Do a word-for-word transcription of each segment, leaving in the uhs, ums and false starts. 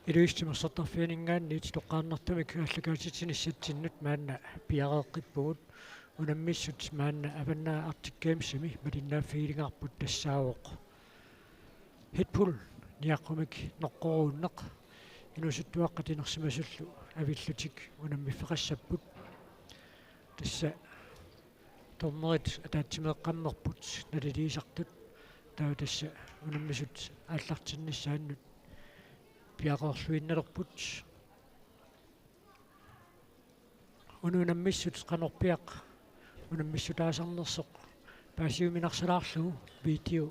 Inuit Timersortarfianinngaanniit toqqaannartumik aallakaatitsinissatsinnut maanna piareeqqippugut. Unammissut maanna Avannaata Arctic Gamesimi malinnaaffigilerparput, tassaavoq Red Bull niaqqumik noqqoruunneq. Inuusuttuaqqat inersimasullu avillutik unammiffeqassapput. Tassa dommeri ataatsimeeqqammerput naliliisartut. Taava tassa unammisut aallartinnissaannut piareerluinnalerput. Una unammissut qanorpiaq unammissutaasarnersoq paasiuminarsalaarlugu video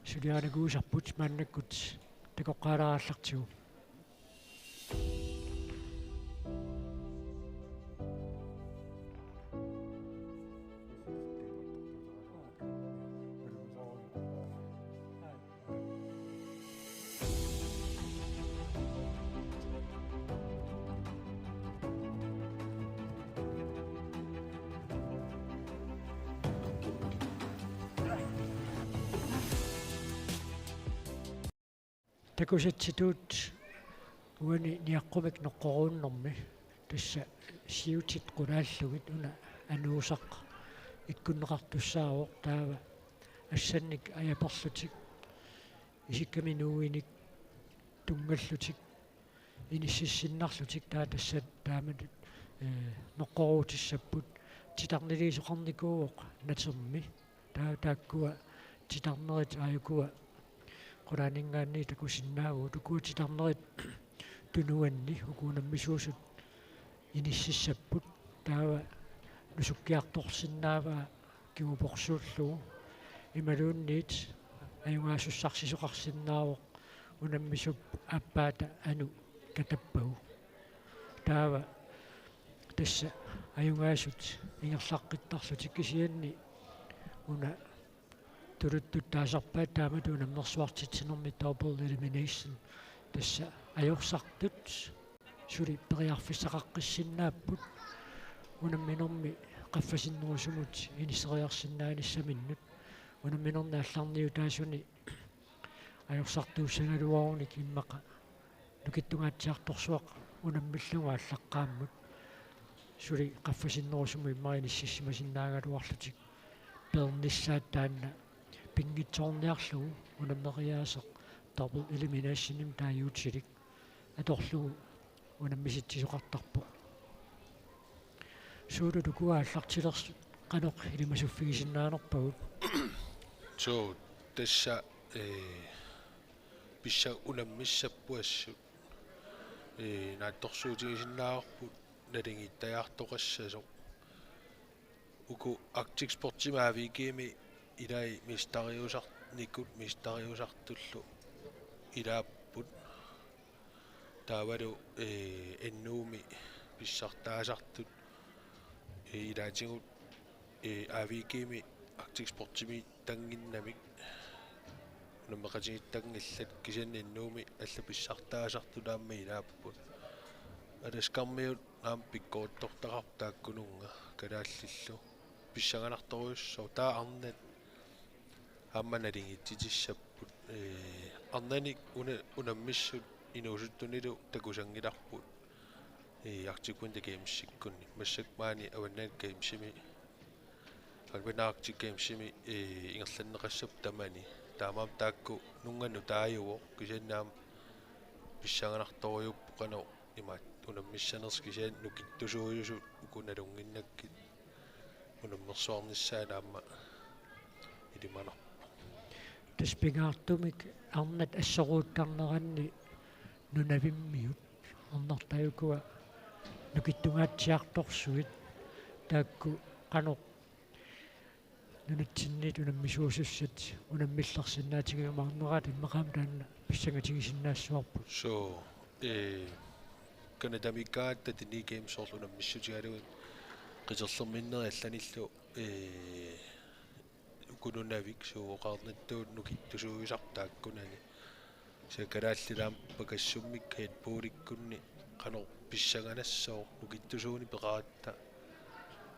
suliarinakuusarput, maannakkut takoqqaalaarallartigu. Takusatsitut uani niaqqumik noqqoruunnermi tassa siutit qulaallugit una anuusaq ikkunneqartussaavoq, taava assannik ajaperlutik isikkamik nuuinik tunngallutik inississinnarlutik, taava tassa taamatut, eh, noqqoruutissapput. Titarniliisoqarnikuuvoq natermi. Taava taakkua titarnerit aajukua qulaaninngaanniit takusinnaavugut. Ukua titarnerit tunuanni uku unammisuusut inississapput. Taava nusukkiartorsinnaavaa kinguporsuullugu. Imaluunniit ajugaasussarsisoqarsinnaavoq unammisup aappaata anu katappagu. Taava tassa ajugaasut ingerlaqqittarlutik, kisianni una tuluttut taasarpaat taamatut unammersuartitsinermi double elimination. Tassa ajorsartut suli periarfissaqaqqissinnaapput unamminermi qaffasinnerusumut iniseriarsinnaanissaminnut. Unamminerni aallarniutaasuni ajorsartuussagaluarunik immaqa nukittungaatsiartorsuaq unammillugu aallaqqaammut suli qaffasinnerusumut immaqa inississimasinnaagaluarlutik peernissaat taanna pinngitsoorniarlugu unammeriaaseq double eliminationimik taaguutilik atorlugu unammisitsisoqartarpoq. Suulut ukua aallartilersut qanoq ilimasuffigisinnaaneragut? Suu, tassa, ee, pissa-, unammissapput assut, ee, naatsorsuutigisinnaavarput naligiittajaartoqassasoq. Uku Arctic Sportsimi A V G-mi ilai mesteriusar-, nikut mesteriusartullu ilaapput. Taavalu, ee, N U-mi pissartaasartut, ee, ilaatigut, ee, A V G-mi Arctic Sportsimiittanngimmat unammeqatigiittanngillat, kisianni N U-mi allat pissartaasartut aamma ilaapput. Alaskarmiut aamma pikkorittortaqarput taakkununnga kalaallillu. Pissanganartorujussuuvoq, taava arnat aamma naligiitsitissapput. Ee, arnanik una-, unammissut inuusuttunilu takusanngilarput, ee, Arctic Winter Gamesikkunni. Massakkut maani Avannaata Gamesimi, Avannaata Arctic Gamesimi, ee, ingerlanneqassapput tamani. Taamaammat taakku nunnga nutaajuvoq, kisianni aamma pissanganartorujuupput qanoq imaattoq unammissanersoq, kisianni nukittusuujusut uku nalunnginnakkit unammersuarnissaat aamma ilimanarpoq. Tassa pingaartumik arnat assoruuttarneranni nunavimmiut, arnartaat ukua nukittungaatsiartorsuit, taakku qanoq nunatsinniit unammisuusussat unammillersinnaatigiumaarneraat immaqa aamma taanna pissangatigisinnaassavarput. Suu, ee, Canadamiikkaangatta Tennee Games soorlu unammissutigalugit qiterlerminneri allanillu, ee, uku nunavik, suu, oqarnittut nukittusuujusarput taakkunani. Kisianni kalaallit aamma pakassummik Red Bullikkunni qanoq pissanganassaaq nukittusuunik peqaratta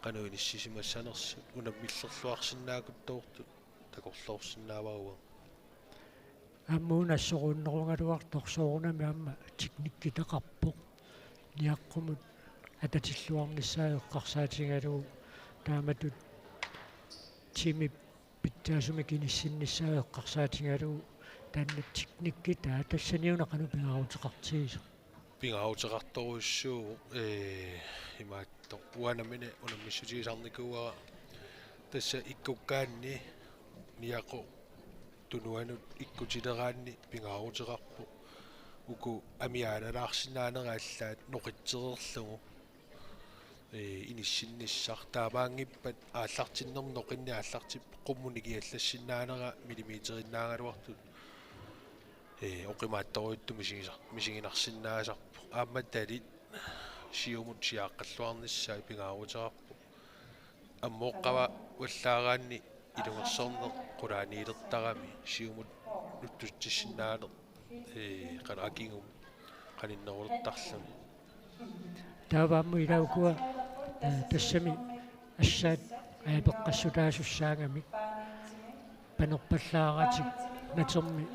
qanoq inissisimassanersut, unammillerluarsinnaakuttoortut takorloorsinnaavara uanga. Aamma una assorunnerugaluartoq soorunami aamma teknikkitaqarpoq. Niaqqumut atatilluarnissaa eqqarsaatigalugu taamatut timip pitsaasumik inissinnissaa eqqarsaatigalugu taanna teknikkitaa tassaniuna qanoq pingaaruteqartigisoq? Pingaaruteqartorujussuuvoq, ee, imaattoq uanga nammineq unammissutigisarnikuuara tassa ikkukkaanni niaqoq tunuanut ikkutileraanni pingaaruteqarpoq. Uku amiaanalaarsinnaanera allaat noqitsereerlugu, ee, inissinnissaq taamaanngippat aallartinnermi noqinni aallartippoq qummut nikiallassinnaanera millimeterinnaagaluartut, ee, oqimaattorujussuartut misigisar-, misiginarsinnaasarpoq. Aamma talit siumut siaaqqalluarnissaat pingaaruteqarpoq. Ammooqqavallaaraanni ilungersorneq qulaaniilertarami siumut nutsutsissinnaaneq, ee, qanoq akigumik qaninnerulertarluni. Taava aamma ila ukua, ee, tassami assaat apeqqassutaasussaagami panerpallaaratik natermi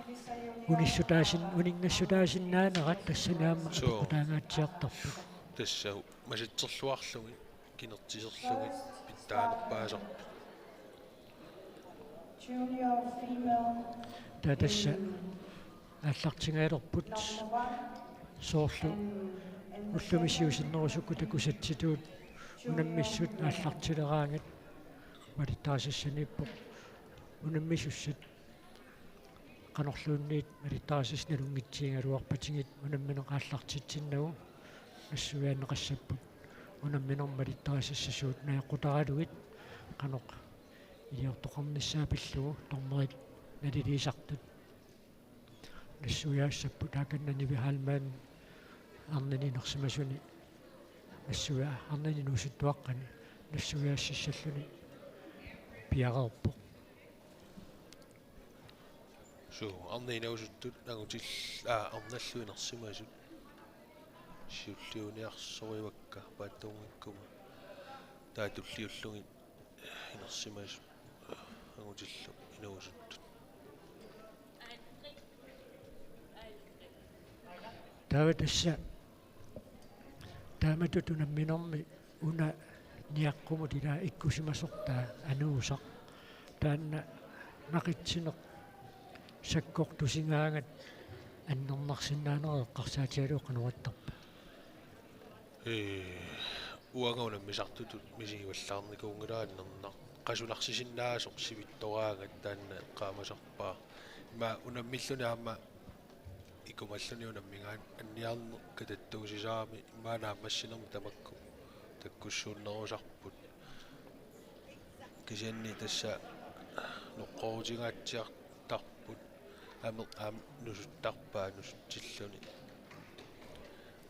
unissutaasin-, uninngassutaasinnaanerat tassani aamma Suu. Apeqqutaangaatsiartarpoq. Tassa masatserluarlugit kinertiserlugit pitsaanerpaasarpoq. Junior female. Taava tassa aallartigalerput soorlu ullumi siusinnerusukkut takusatsitut unammissut aallartileraangat malittarisassaniippoq. Unammisussat qanorluunniit malittarisassat nalunngitsigigaluarpatigit unammineq aallartitsinnagu nassuiaanneqassapput unamminermi malittarisassasuut najoqqutaralugit qanoq iliortoqarnissaa pillugu dommerit naliliisartut nassuiaassapput. Taakannani Nivi Heilmann arnani inersimasuni nassuia-, arnani inuusuttuaqqani nassuiaassissalluni piareerpoq. Suu, arnat inuusuttut angutil-, aa, arnallu inersimasut siulliuniarsorivakka paatsuunngikkuma. Taava tulliullugit inersimasut angutillu inuusuttut. Taava tassa taamatut unamminermi una niaqqumut ila ikkusimasortaa anuusaq. Taanna naqitsineq sakkortusigaangat annernarsinnaanera eqqarsaatigalugu qanoq ittarpa? Ee, uanga unammisartutut misigivallaarnikuunngilara annernaq. Qasunarsisinnaasoq sivitsoraangat taanna eqqaamasarpara. Ima unammilluni aamma ikumalluni unammigaanni anniarneq katattuusisarami ima naammassinermi tamakku takkussuunnerusarput. Kisianni tassa noqqorutigaatsiartarput ameq aamma nusuttarpaa nusutsilluni.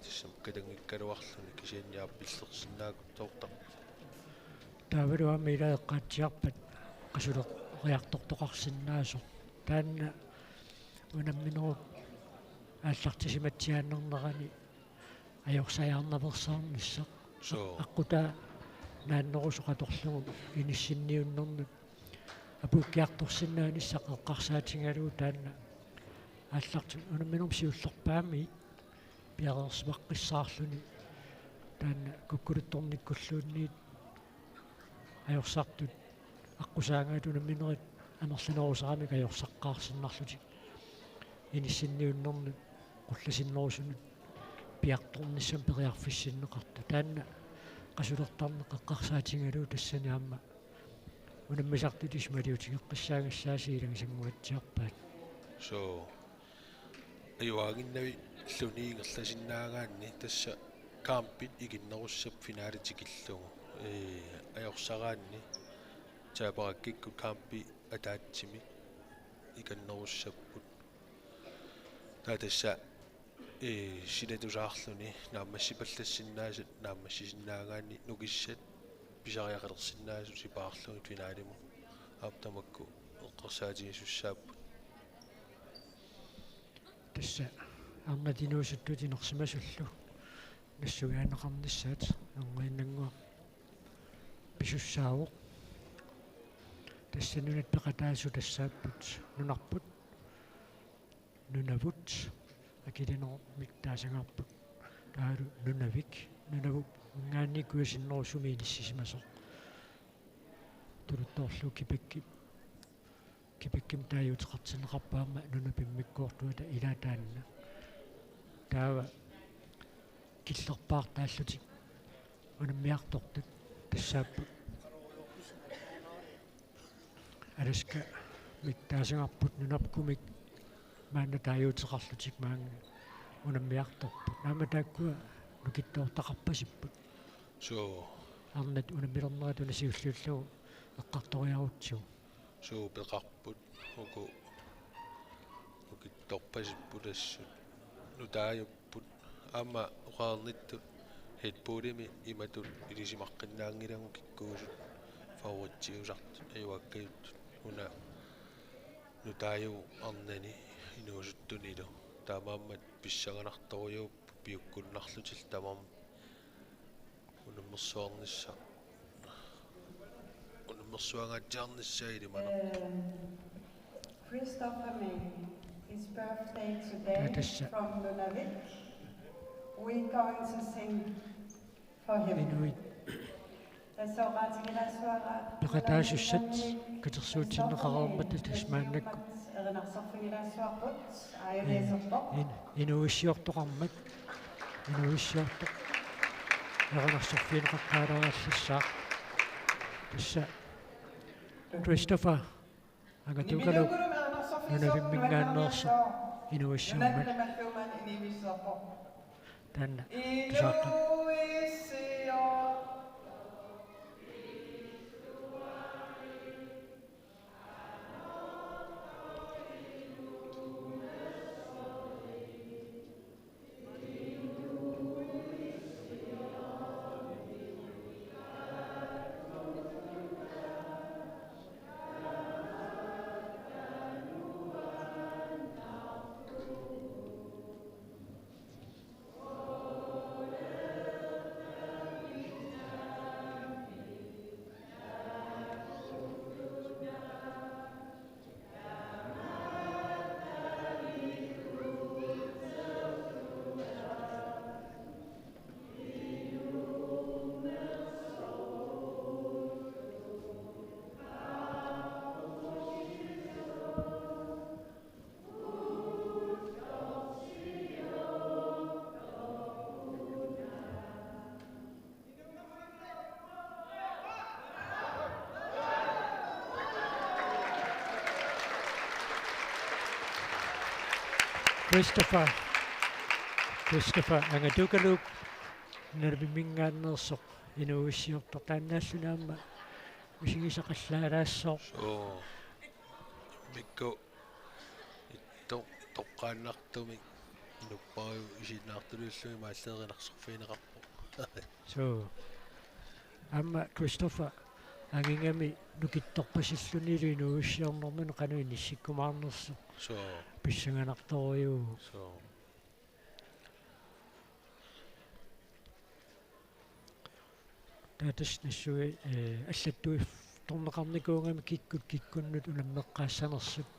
Tassami katanngikkaluarluni kisianni aamma pillersinnaakutsoortarpoq. Taavalu aamma ila eqqaatsiarpat qasuleriartortoqarsinnaasoq. Taanna unamminerup aallartisimatsiaannarnerani ajorsajaarnaveersaarnissaq. Suu. Aqqutaa naannerusoq atorlugu inissinniunnernut apuukkiartorsinnaanissaq eqqarsaatigalugu taanna aallartut unamminermi siullerpaamik piareersimaqqissaarluni taanna kukkuluttornikkulluunniit ajorsartut aqqusaagaat unamminerit amerlanerusaramik ajorsaqqaarsinnarlutik inissinniunnernut qullasinnerusunut piartornissamut periarfissinneqartut. Taanna qasulertarneq eqqarsaatigalugu tassani aamma unammisartut isumaliutigeqqissaagassaasi ilagisannguatsiarpaat. Suu. Ajuaannginnavilluni ingerlasinnaagaanni tassa kampit ikinnerussapput finalit tikillugu. Ee, ajorsaraanni taaparakikkut kampi ataatsimik ikinnerussapput. Taava tassa, ee, silatusaarluni naammassipallassinnaasat naammassisinnaagaanni nukissat pisariaqalersinnaasut sipaarlugit finalimut aamma tamakku eqqarsaatigisussaapput. Tassa arnat inuusuttut inersimasullu nassuiaanneqarnissaat erniinnannguaq pisussaavoq. Tassa nunat peqataasut tassaapput nunarput Nunavut akilinermik taasagarput. Taavalu Nunavik, Nunavut ingaanniikkuja sinnerusumi inissisimasoq. Tuluttoorlugu Quebec-ip, Quebec-imi taaguuteqartinneqarpoq aamma nunap immikkoortuata ilaa taanna. Taava killerpaartaallutik unammiartortut tassaapput Alaska-mik taasagarput, nunarput kumik maanna taaguuteqarlutik maanga unammiartorput. Aamma taakkua nukittoortaqarpasipput. Suu. Arnat unammilerneratut una siulliullugu eqqartoriarutsigu. Suu, peqarput uku nukittoorpasipput assut. Nutaajupput aamma oqarnittut headboardimi imatut ilisimaqqinnaanngilagut kikkuusut favoritsiusartut ajuakkajuttut. Una nutaajuvoq arnani inuusuttunilu. Taamaammat pissanganartorujuupput piukkunnarlutillu tamarmik. Unammersuarnissaq. Unammersuangaatsiarnissaa ilimanarpoq. Um, Christopher May, his birthday today. Aa, tassa. From Nunavik. We're going to sing for him. Inuit peqataasussat katersuutsinneqareermata tassa maannakkut. In-, in-, inuuissiortoqarmat, inuuissiortoq erinarsorfigineqaqqaalaarallassaaq. Tassa Christopher Angatuukaluup Nunavimminngaanneersoq inuuissiormat. Taanna tusaaqqat. Christopher, Christopher Angatuukaluup Nunavimminngaanneersoq inuuissiortoq, taannaalluni aamma misigisaqallaalaassaaq. Suu. Mikku ittoq toqqaannartumik inuppaajuvoq isiginnaartuliullugit imaallaat erinarsorfigineqarpoq. Suu. Aamma Christopher angigami nukittorpasillunilu inuuissiornermini qanoq inissikkumaarnersoq. Suu. Pissanganartorujuuvoq. Suu. Taava tassa nassui, eh, allattuiffigitorneqarnikuugami kikkut kikkunnut unammeqqaassanersut.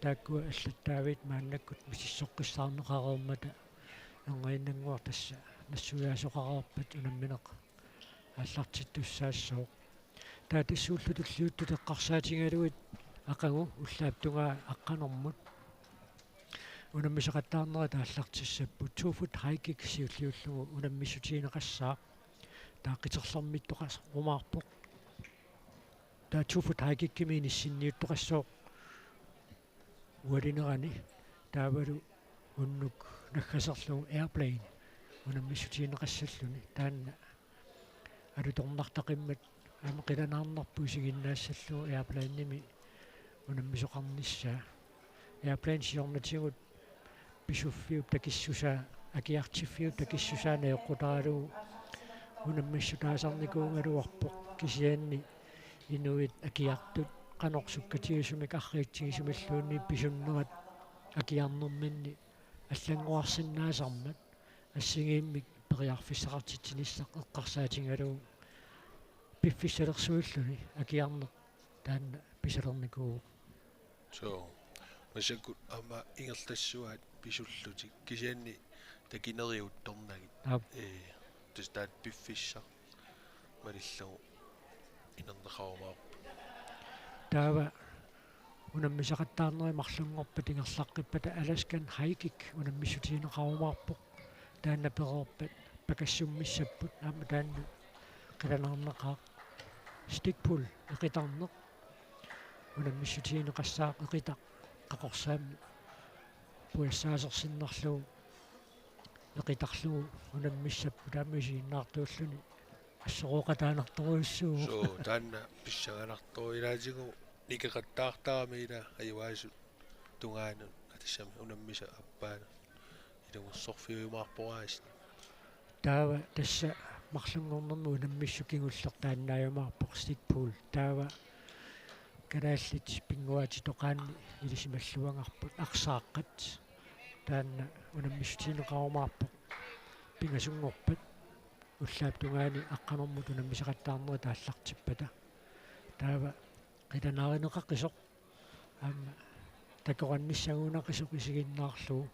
Taakkua allattaavit maannakkut misissoqqissaarneqareermata erniinnannguaq tassa nassuiaasoqareerpat unammineq aallartittussaassooq. Taava tassa ullut tulliuttut eqqarsaatigalugit aqagu ullaap tungaa aqqanermut unammisaqattaarnerat aallartissapput. Two foot high kick siulliullugu unammissutigineqassaaq. Taava qiterlermittoqarumaarpoq. Taava two foot high kickimi inissinniuttoqassooq ualinerani, taavalu unnuk naggaserlugu airplane unammissutigineqassalluni, taanna alutornartaqimmat aamma qilanaarnarpoq isiginnaassallugu airplanemi unammisoqarnissaa. Airplane siornatigut pisuffiup takissusaa, akiartiffiup takissusaa najoqqutaralugu unammissutaasarnikuugaluarpoq, kisianni inuit akiartut qanoq sukkatigisumik arriitsigisumilluunniit pisunnerat akiarnerminni allanngorarsinnaasarmat assigiimmik periarfissaqartitsinissaq eqqarsaatigalugu piffissalersuilluni akiarneq taanna pisalernikuuvoq. Suu. Massakkut aamma ingerlassuaat pisullutik kisianni takineriuttornagit. Aap. Ee, tassa taanna piffissaq malillugu inerneqarumaarpoq. Taava unammisaqattaarnerit marlunngorpat ingerlaqqippata Alaskan High Kick unammissutigineqarumaarpoq. Taanna pereerpat pakassummissaapput aamma taanna qilanaarnaqaaq. Stick pull eqitarneq unammissutigineqassaaq eqitaq qaqorsaammi pujassaasersinnarlugu eqitarlugu unammissaapput aamma isiginnaartuulluni assorooqataanartorujussuuvoq. Suu, taanna pissanganartoq ilaatigut nikeqattaartarami ila ajugaasut tungaanut atassami unammisaq appaanut ilungersorfiujumaarporaasiit. Taava tassa marlunngornermi unammissut kingulleq taannaajumaarpoq stick pull. Taava kalaallit pinnguaatitoqaanni ilisimalluagarput arsaaqqat. Taanna unammissutigineqarumaarpoq pingasunngorpat ullaap tungaani aqqanermut unammisaqattaarnerit aallartippata. Taava qilanaarineqaqisoq aamma takorannissagunaqisoq isiginnaarlugu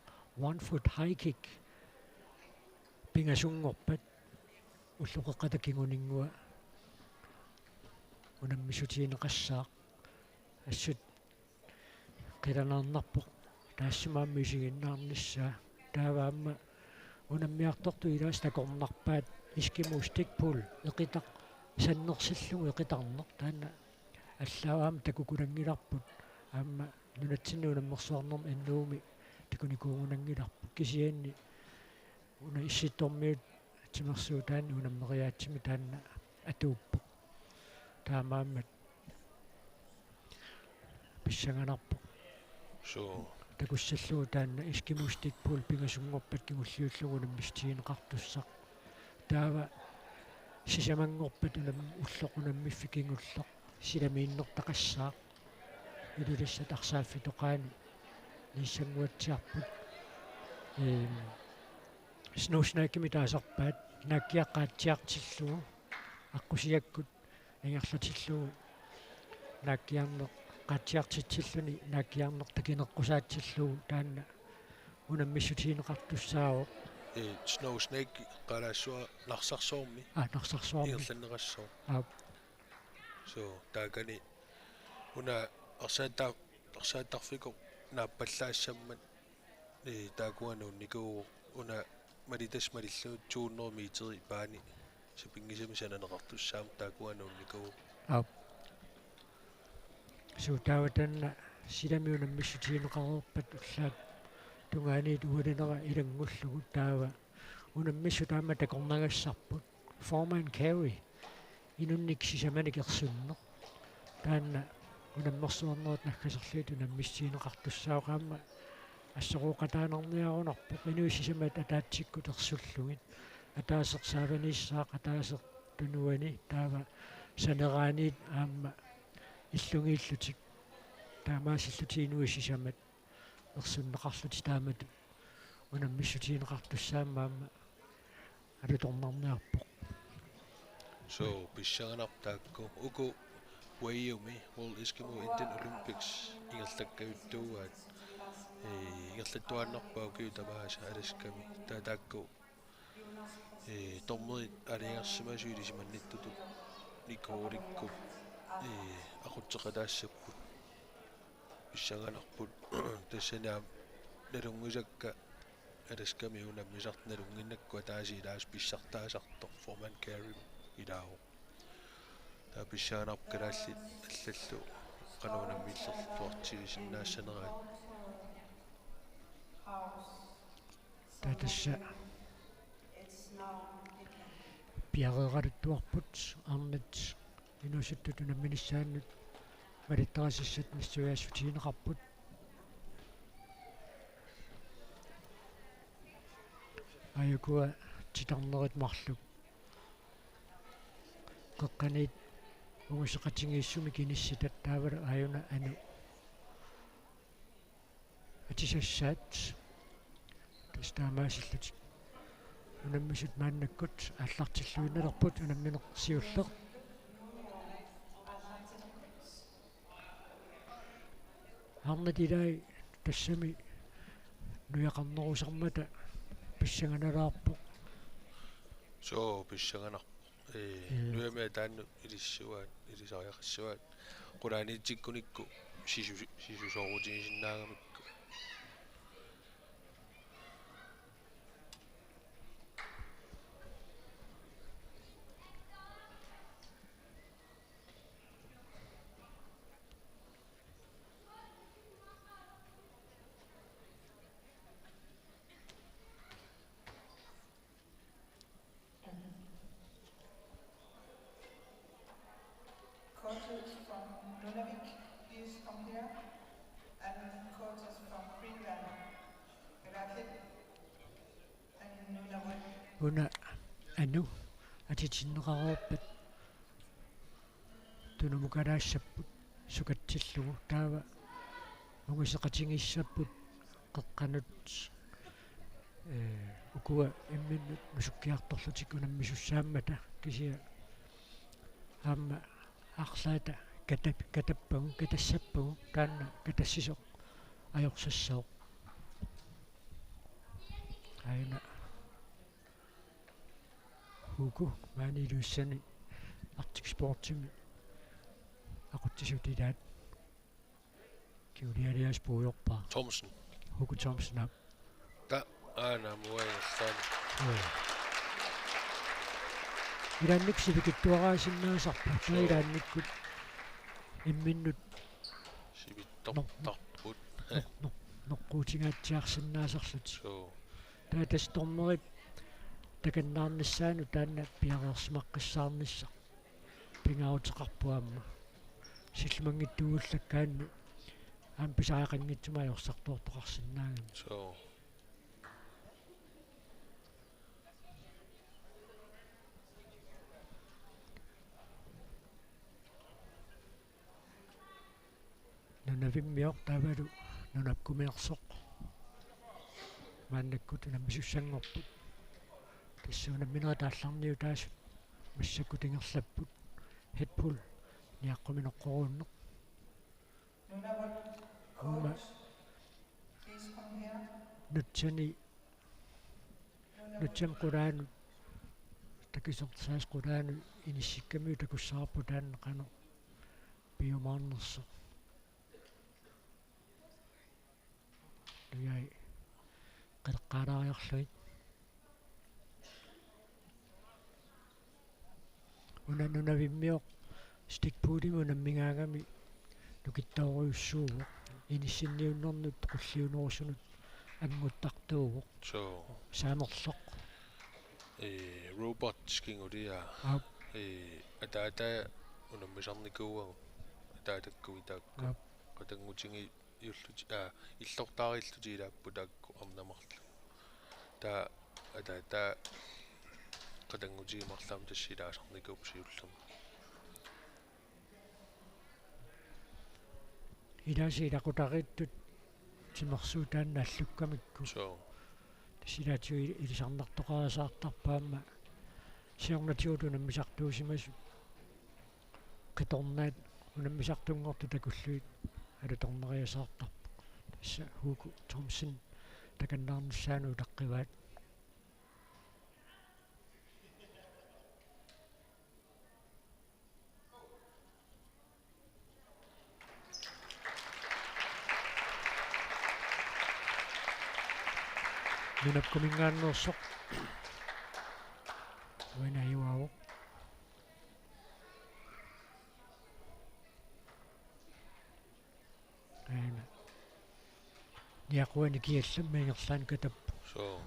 one foot high kick pingasunngorpat ulloqeqqata kinguninngua unammissutigineqassaaq. Assut qilanaarnarpoq taassuma aamma isiginnaarnissaa. Taava aamma unammiartortut ilaasa takornarpaat eskimo stick pull eqitaq sannersillugu eqitarneq taanna allaat aamma takukulanngilarput aamma nunatsinni unammersuarnermi annuumi takunikuugunanngilarput kisianni una Issittormiut timersuutaanni unammeriaatsimi taanna atuuppoq. Taamaammat pissanganarpoq. Suu. Takussallugu taanna eskimo stick pull pingasunngorpat kingulliullugu unammissutigineqartussaq. Taava sisamanngorpat unam-, ulloq unammiffik kingulleq silamiinnertaqassaaq. Ilulissat arsaaffitoqaani niissannguatsiarput. Ehm, Snow Snakemik taasarpaat naakkiaq qaatsiartillugu aqqusiakkut ingerlatillugu naakkiarneq qaatsiartitsilluni naakkiarneq takineqqusaatsillugu taanna unammissutigineqartussaavoq. Ee, Snow Snake qalaassuaq narsarsuarmi. Aa, narsarsuarmi. Ingerlanneqassaaq. Aap. Suu, taakani una arsaattar-, arsaattarfikoq naappallaassammat, ee, taakkua nuunnikuuvoq una malitas malillugu to hundrede meteri paani sapinngisamik sananeqartussaammata taakkua nuunnikuuvoq. Aap. Suu, taava taanna silami unammissutigineqareerpat ullaap tungaaniit ualinera ilanngullugu taava unammissut aamma takornagassarput. Forehand carry. Inunnik sisamanik ersunneq. Taanna unammersuarnerit naggaserlugit unammissutigineqartussaavoq aamma assorooqataanarniarunarpoq inuit sisamat ataatsikkut ersullugit. Ataaseq saavaniissaaq ataaseq tunuani taava saneraaniit aamma illugiillutik. Taamaasillutik inuit sisamat ersunneqarlutik taamatut unammissutigineqartussaammat aamma alutornarniarpoq. Suu, pissanganarpoq taakku. Uku Wayumi World Eskimo Indian Olympics ingerlakkajuttuugaat. Ee, ingerlattuaannarpaat ukiut tamaasa Alaskami. Taava taakku, ee, dommerit aalajangersimasut ilisimannittutut Nicolekkut, ee, aqutseqataassapput. Pissanganarput tassani aamma nalunngisakka Alaskami unammisartut nalunnginnakku ataaseq ilaasa pissartaasartoq forehand carry ilaavoq. Taava pissanganarpoq kalaallit allallu qanoq unammillertuartigisinnaassaneraat. Taava tassa piareeraluttuarput arnat inuusuttut unamminissaannut malittarisassat nassuiaassutigineqarput. Aajukua titarnerit marluk qeqqaniit unguseqatigiissumik inissitat taavalu aajuna Anu atisassaat. Tassa taamaasillutik unammisut maannakkut aallartilluinnalerput unammineq siulleq. Arnat ilai Tassami nujaqarnerusarmata pissanganalaarpoq. Soo, pissanganarpoq. Ee, ee, nujami ataannut ilissuaat, ilisariaqassuaat. Qulaaniitsikkunikku sisu-, sisusoorutigisinnaagamikkit. Coaches from Nunavik, please come here. And coaches from Greenland. Gracias. And Nunavut. Una anu atitinneqareerpat tunumukalaassapput sukatsillugu, taava ungaseqatigiissapput qeqqanut, ee, ukua imminnut nusukkiartorlutik unammisussaammata, kisianni aamma arlaata katap-, katappagu, katassappagu, taanna katassisoq ajorsassaaq. Aana Hugo, maani Ilulissani Arctic Sportsimi aqutsisut ilaat. Kingullialias puujorpaa. Thomsen. Hugo Thomsen, aap. Ta-, aana, muajassaan. Joo. Ilaannikkut sivikitsuaraasinnaasarput. Joo. Ilaannikkut imminnut sivitsortarput. Noq-, noq-, noqquutingaatsiarsinnaasarlutik. Joo. Taava tassa dommerip takannaarnissaanut taanna piareersimaqqissaarnissaq pingaaruteqarpoq aamma. Sillumanngitsuullakkaanni aamma pisariaqanngitsumik ajorsartuartoqarsinnaagami. Soo. Nunavimmiooq taavalu nunapkumiorsoq. Maannakkut unammisussanngorput. Tassa unamminerit aallarniutaasut massakkut ingerlapput. Red Bull niaqquminoqqoruunneq. Uuma nutsani, nutsami qulaanut, takisoqaas qulaanut inissikkamiuk takussavarput taanna qanoq piumaarnersoq. Nujai qeqqaalaariarlugit. Una nunavimmioq Stig Poolimi unammigaangami nukittoorujussuuvoq. Inissinniunnermut qulliunerusunut annguttartuuvoq. Soo. Saamerloq. Ee, Robert Skingulia. Aap. Ee, ataataa unammisarnikuuagut. Ataatakkuit taakku. Aap. Qatanngutigiillutik, aa, illortaarillutik ilaapput taakku arnaat marluk. Taava ataataa qatanngutigiit marluk aamma tassa ilaasarnikuupput siullermik. Ilaasa ilaqutariittut timersuut taanna allukkamikku. Soo. Tassa ilaatigut ilisarnartoqariasaartarput aamma siornatigut unammisartuusimasut. Qitornaat unammisartunngortut takullugit alutornariasaartarpoq. Tassa Hugo Thomsen takannaarnissaanut utaqqivaat. Nunapkuminngaanneersoq. Uani ajugaavoq. Aana. Niaquani kiallammi ingerlaannaq katappoq. Soo.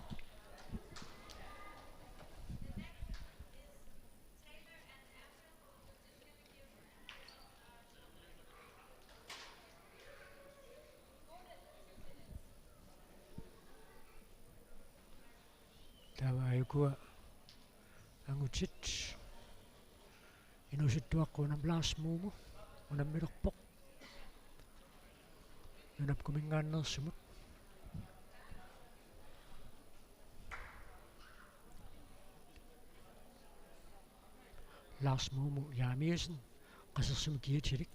Taava ajukua angutit. Inuusuttuaqqat unammi-, Lars Mumu unammilerpoq. Nunapkuminngaanneersumut. Lars Mumu Jeremiassen, Qasersumit kiatilik.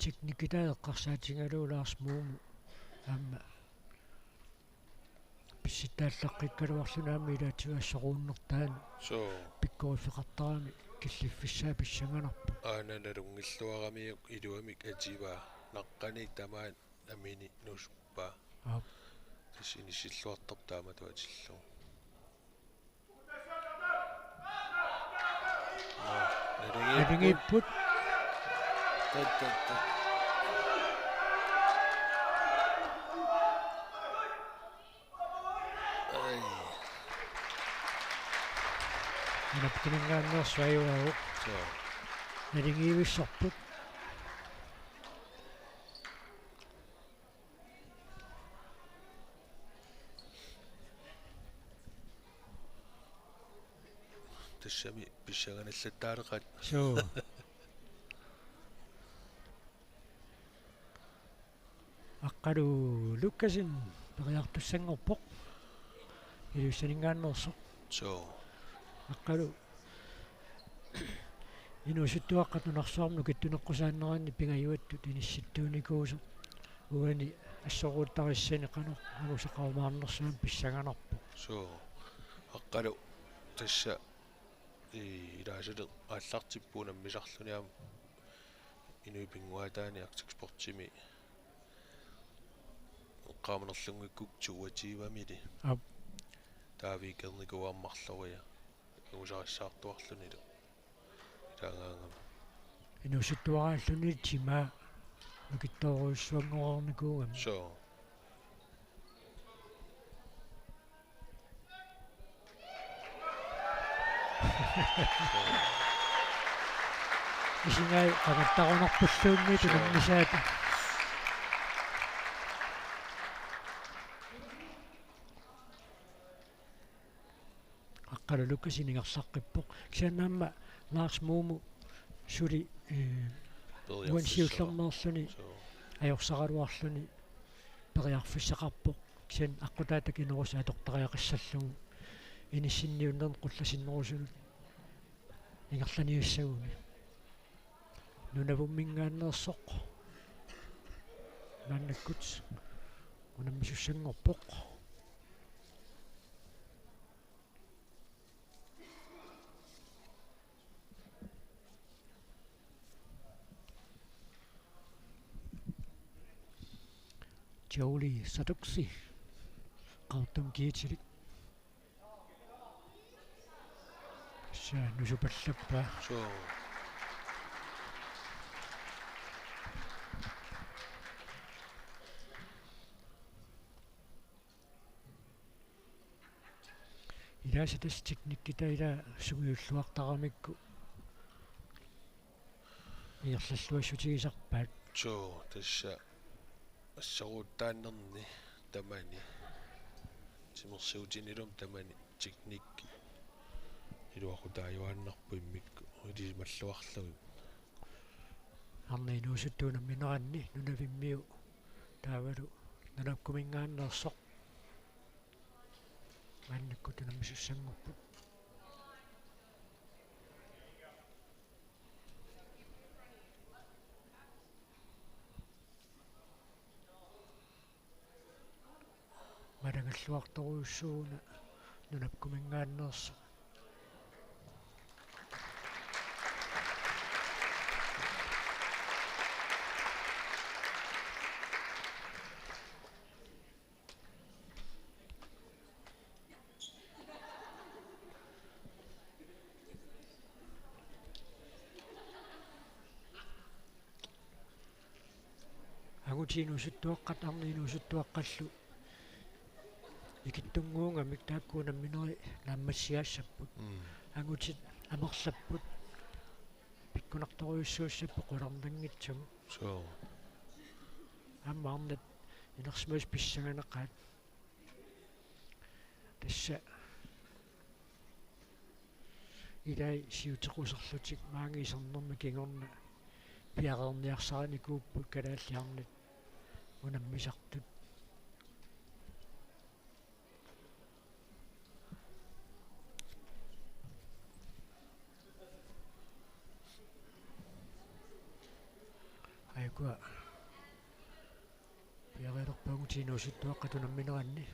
teknikki taava eqqarsaatigalugu Lars Muumut aamma pissitaallaqqikkaluarluni aamma ilaatigut assoruunnertaanut. Suu. Pikkoriffeqartarami killiffissaa pissanganarpoq. Aana nalunngilluaramiuk iluamik ativaa naqqani tamaat amini nusuppaa. Aap. Tassa inissilluartarpoq taamatut atillugu. Aa, nalunngippoq. Nalunngippoq. Tat, tat, tat. Ai. Nunappuminngaanneersoq ajugaavoq. Suu. Nalunngivissorput. Tassami pissanganallattaaleqaat. Suu. Aqqalu Lukassen periartussanngorpoq. Ilulissaninngaanneersoq. Suu. Aqqalu inuusuttuaqqat nunarsuarmi nukittuneqqusaanneranni pingajuattut inissittuunikuusoq. Uani assoruuttarissani qanoq angusaqarumaarnersuani pissanganarpoq. Suu. Aqqalu tassa i-, ilaasaleq aallartippoq unammisarluni aamma inuit pinnguaataani Arctic Sportsimi eqqaamanerlunngikkukku toogtyvemili. Aap. Taava ikiornikuuara marloria. Angusarissaartuarlunilu. Ilaagaangama. Inuusuttuaraalluni timaa nukittoorujussuanngornikuugami. Suu. Isigai qamattarunarpulluunniit. Suu. Unammisaata. Aqqalu Lukassen ingerlaqqippoq. Kisianni aamma Lars Muumut suli, eh, periarfissaqarpoq. Uani siullermeerluni. Suu. Ajorsaraluarluni periarfissaqarpoq. Kisianni aqqutaata kinerusoq atortariaqassallugu. Inissinniunnermi qullasinnerusunut ingerlaniassaguni. Nunavumminngaanneersoq. Maannakkut unammisussanngorpoq. Jolie Saduksi, Qaqortumi kiitilik. Tassa nusupallappaa. Suu. Ilaasa tassa teknikki taava ila sungiulluartaramikku ingerlalluassutigisarpaat. Suu, tassa assoruuttaannerni tamani. Timersuutinilumi tamani teknikki. Iluaqutaajuaannarpoq immikkut. Ilisimalluarlugit. Arnat inuusuttut unammineranni Nunavimmiut taavalu Nunavumminngaanneersoq. Maannakkut unammisussanngorput. Maanngaanniit illuartorujussuuvoq Nunavumminngaanneersoq. Angutit inuusuttuaqqat arnat inuusuttuaqqallu ikittunnguugamik taakku unamminerit naammassigaassapput. Mm. Angutit amerlapput. Pikkunartorujussuussapput qularnanngitsumik. Suu. Aamma arnat inersimasut pissanganaqaat. Tassa ilai siutequsarlutik maanga isernermi kingorna piareerniarsarinikuupput kalaallit arnat unammisartut. Ajuku Kua. Piareerpagut inuusuttuaqqat unammineranni.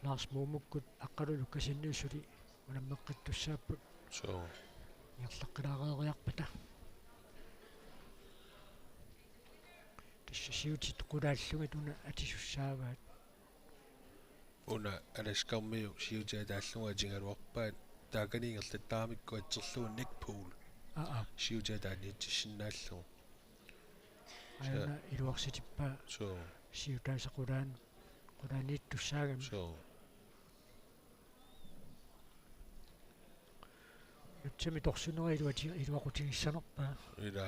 Lars Mumukkut Aqqalu Lukassenip suli unammeqqittussaapput. Suu. Ingerlaqqilaareeriarpata. Tassa siutit qulaallugit una atisussaavaat. Una Alaskarmiut siutit ataallugit atigaluarpaat, taakani ingerlattaramikku atserlugu netball. Aa, aa. Siutit ataaniitsissinnaallugu. Aajuna iluarsitippaa. Suu. Siutaasa qulaan-, qulaaniittussaagami. Suu. Nutsami torsunera iluati-, iluaqutigissanerpaa. Ila.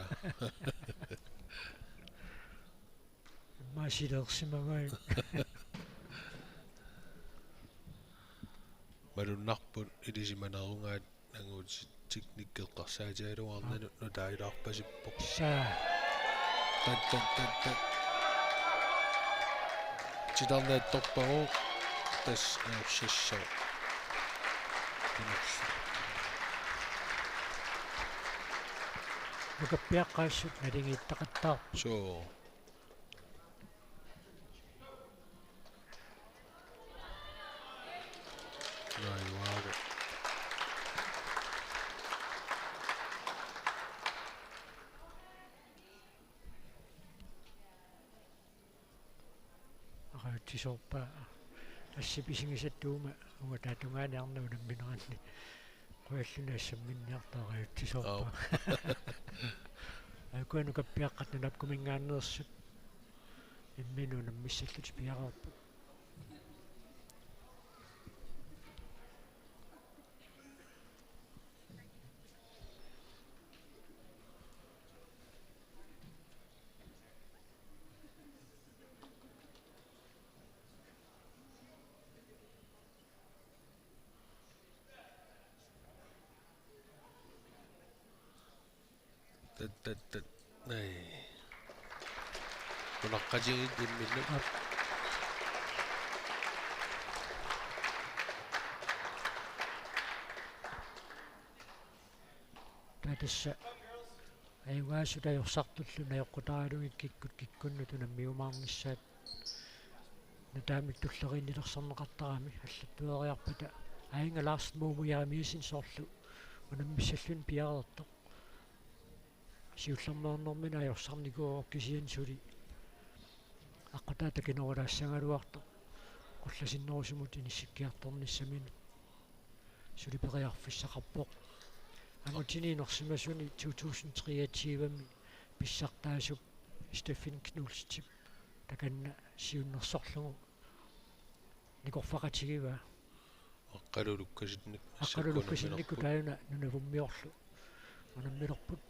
Immaqa sileersimavai. Malunnarpoq ilisimanerugaat nanguutit teknikkeqqarsaatigilluarnani nutaagilaarpasippoq. Saa. Tat, tat, tat, tat. Titarneq attorpagu, tassa ajorsassaaq. Nukappiaqqat assut naligiittaqattaarput. Suu. Naivaare. Aqagutsisoorpaa assip isigisattuuma uunga taatungaani arnat unammineranni. Qujalluni assamminniartoq aqagutsisoorpaa. Aap. Aajuku nukappiaqqat nunappuminngaanneersut imminnut unammissallutik piareerput. Tat, tat, tat. Nai. Nunaqqatigiit imminnut. Aap. Taava tassa ajugaasut ajorsartullu najoqqutaralugit kikkut kikkunnut unammiumaarnissaat nutaamik tulleriinnilersorneqartarami allattueriarpata. Aajuna Lars Mumu Jeremiassen soorlu unammissalluni piareertoq. Siullermeernermini ajorsarnikuuvoq kisianni suli aqqutaata kinooralaassagaluartoq qullasinnerusumut inissikkiartornissaminut. Suli periarfissaqarpoq. Angutini inersimasuni to tusind treogtyve-mi pissartaasup Steffen Knudsenip takanna siunnersorlugu nikorfaqatigivaa. Aqqalu Lukassenip. Aqqalu Lukassenip taajuna Nunavummiorlu unammilerput.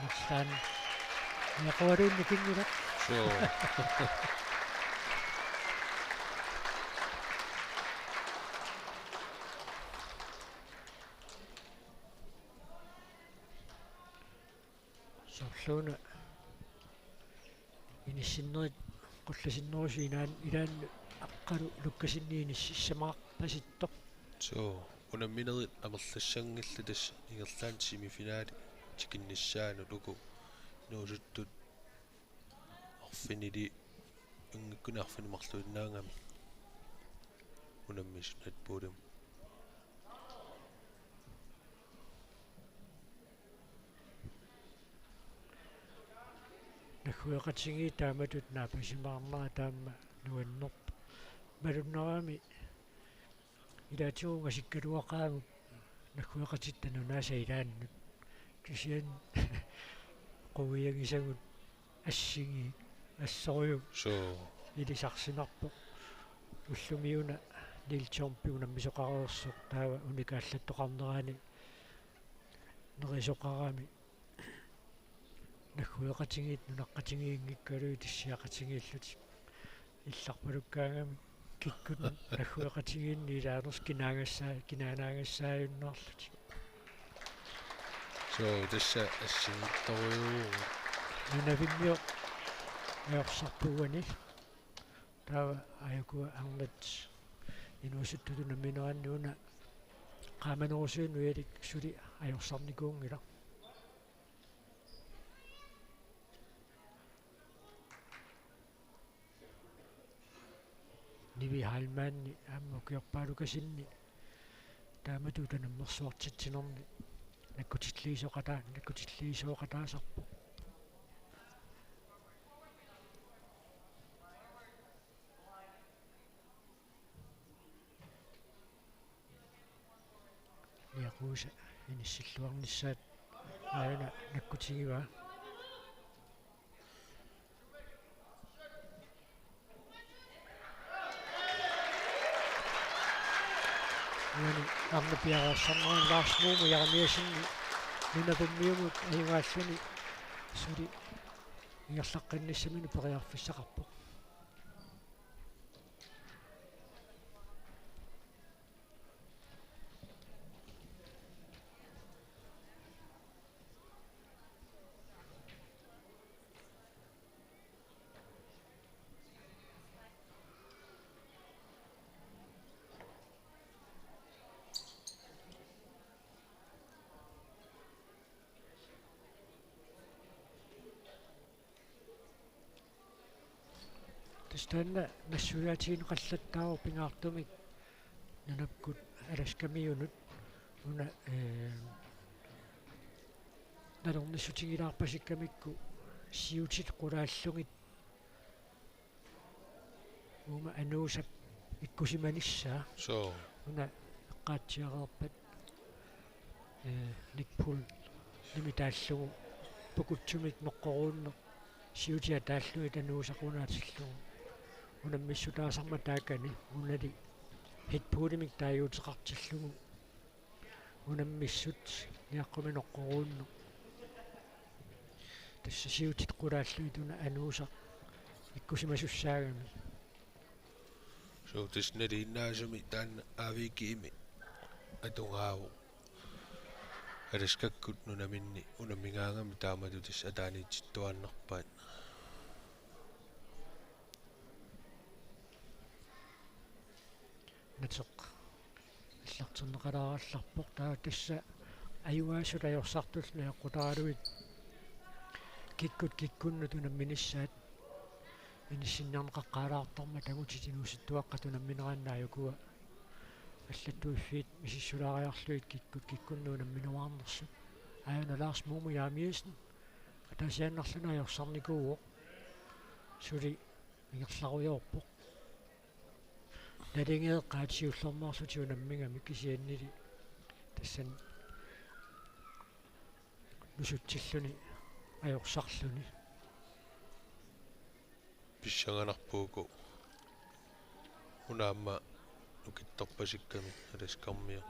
Arslan. Niaqualuunnikinngilaq. Suu. Soorluuna inissinnerit qullasinnerusut inaan-, ilaannut Aqqalu Lukassenip inississamaarpasittoq. Suu, unamminerit amerlassanngillat tassa ingerlaannaq semifinali tikinnissaanut uku inuusuttut arfinili-, unngikkunik arfineq-marluinnaagami unammisut netballimut. Naggueqatigiit taamatut naapasimaarnerat taama nuannerpoq. Malunnarami ilaatigut ungasikkaluaqaagut naggueqatitta nunaasa ilaannut. Kisianni quiagisagut assigii assorujuk. Suu. Ilisarsinarpoq. Ullumiuna Niels Thomip unammisoqareersoq taava unikaallattoqarnerani nerisoqarami. Naggueqatigiit nunaqqatigiinngikkaluit tissiaqatigiillutik. Illarpalukkaangami kikkut naggueqatigiinni ilaanersut kinaagassai-, kinaanaagassaajunnaarlutik. Suu, tassa assigiittorujuuvugut. Nunavimmiut ajorsarput uani. Taava aajuku arnat inuusuttut unammineranni una qaamanerusunik nujalik suli ajorsarnikuunngilaq. Nivi Heilmanni aamma ukiorpaalukasinni taamatut unammersuartitsinerni nakkutilliisoqataa-, nakkutilliisooqataasarpoq. Niaquisa inissilluarnissaat aajuna nakkutigivaa. Uani arnat piareersarneranni Lars Muumut Jeremiassenip Nunavimmiumut ajugaalluni suli ingerlaqqinnissaminut periarfissaqarpoq. Tassa taanna nassuiaatigineqallattaarpoq pingaartumik nunakkut Alaskamiunut una, ee, nalornissutigilaarpasikkamikku siutit qulaallugit uuma Anuusap ikkusimanissaa. Soo. Una eqqaatsiareerpat, ee, Nick Pool nimitaallugu pukutsumik noqqoruunneq siutit ataallugit Anuusaq unaatillugu unammissutaasarmat taakani unali Nick Poolimik taaguuteqartillugu unammissut niaqqumik noqqoruunneq. Tassa siutit qulaallugit una Anuusaq ikkusimasussaagami. Suu, tassa nalinginnaasumik taanna A V G-mi atugaavoq. Alaskakkut nunaminni unammigaangami taamatut tassa ataaniitittuaannarpaat. Nateq allartinneqalaarallarpoq, taava tassa ajugaasut ajorsartullu najoqqutaralugit kikkut kikkunnut unamminissaat inissinniarneqaqqaalaartarmat angutit inuusuttuaqqat unammineranni aajukua allattuiffiit misissulaariarlugit kikkut kikkunnut unammineruarnersut. Aajuna Lars Muumut Jeremiassen ataasiaannarluni ajorsarnikuuvoq. Suli ingerlarujoorpoq. Nalingeeqqaat siullermeerlutik unammigami kisiannili tassani nusutsilluni ajorsarluni. Pissanganarpoq uku una aamma nukittorpasikkami Alaskarmiut.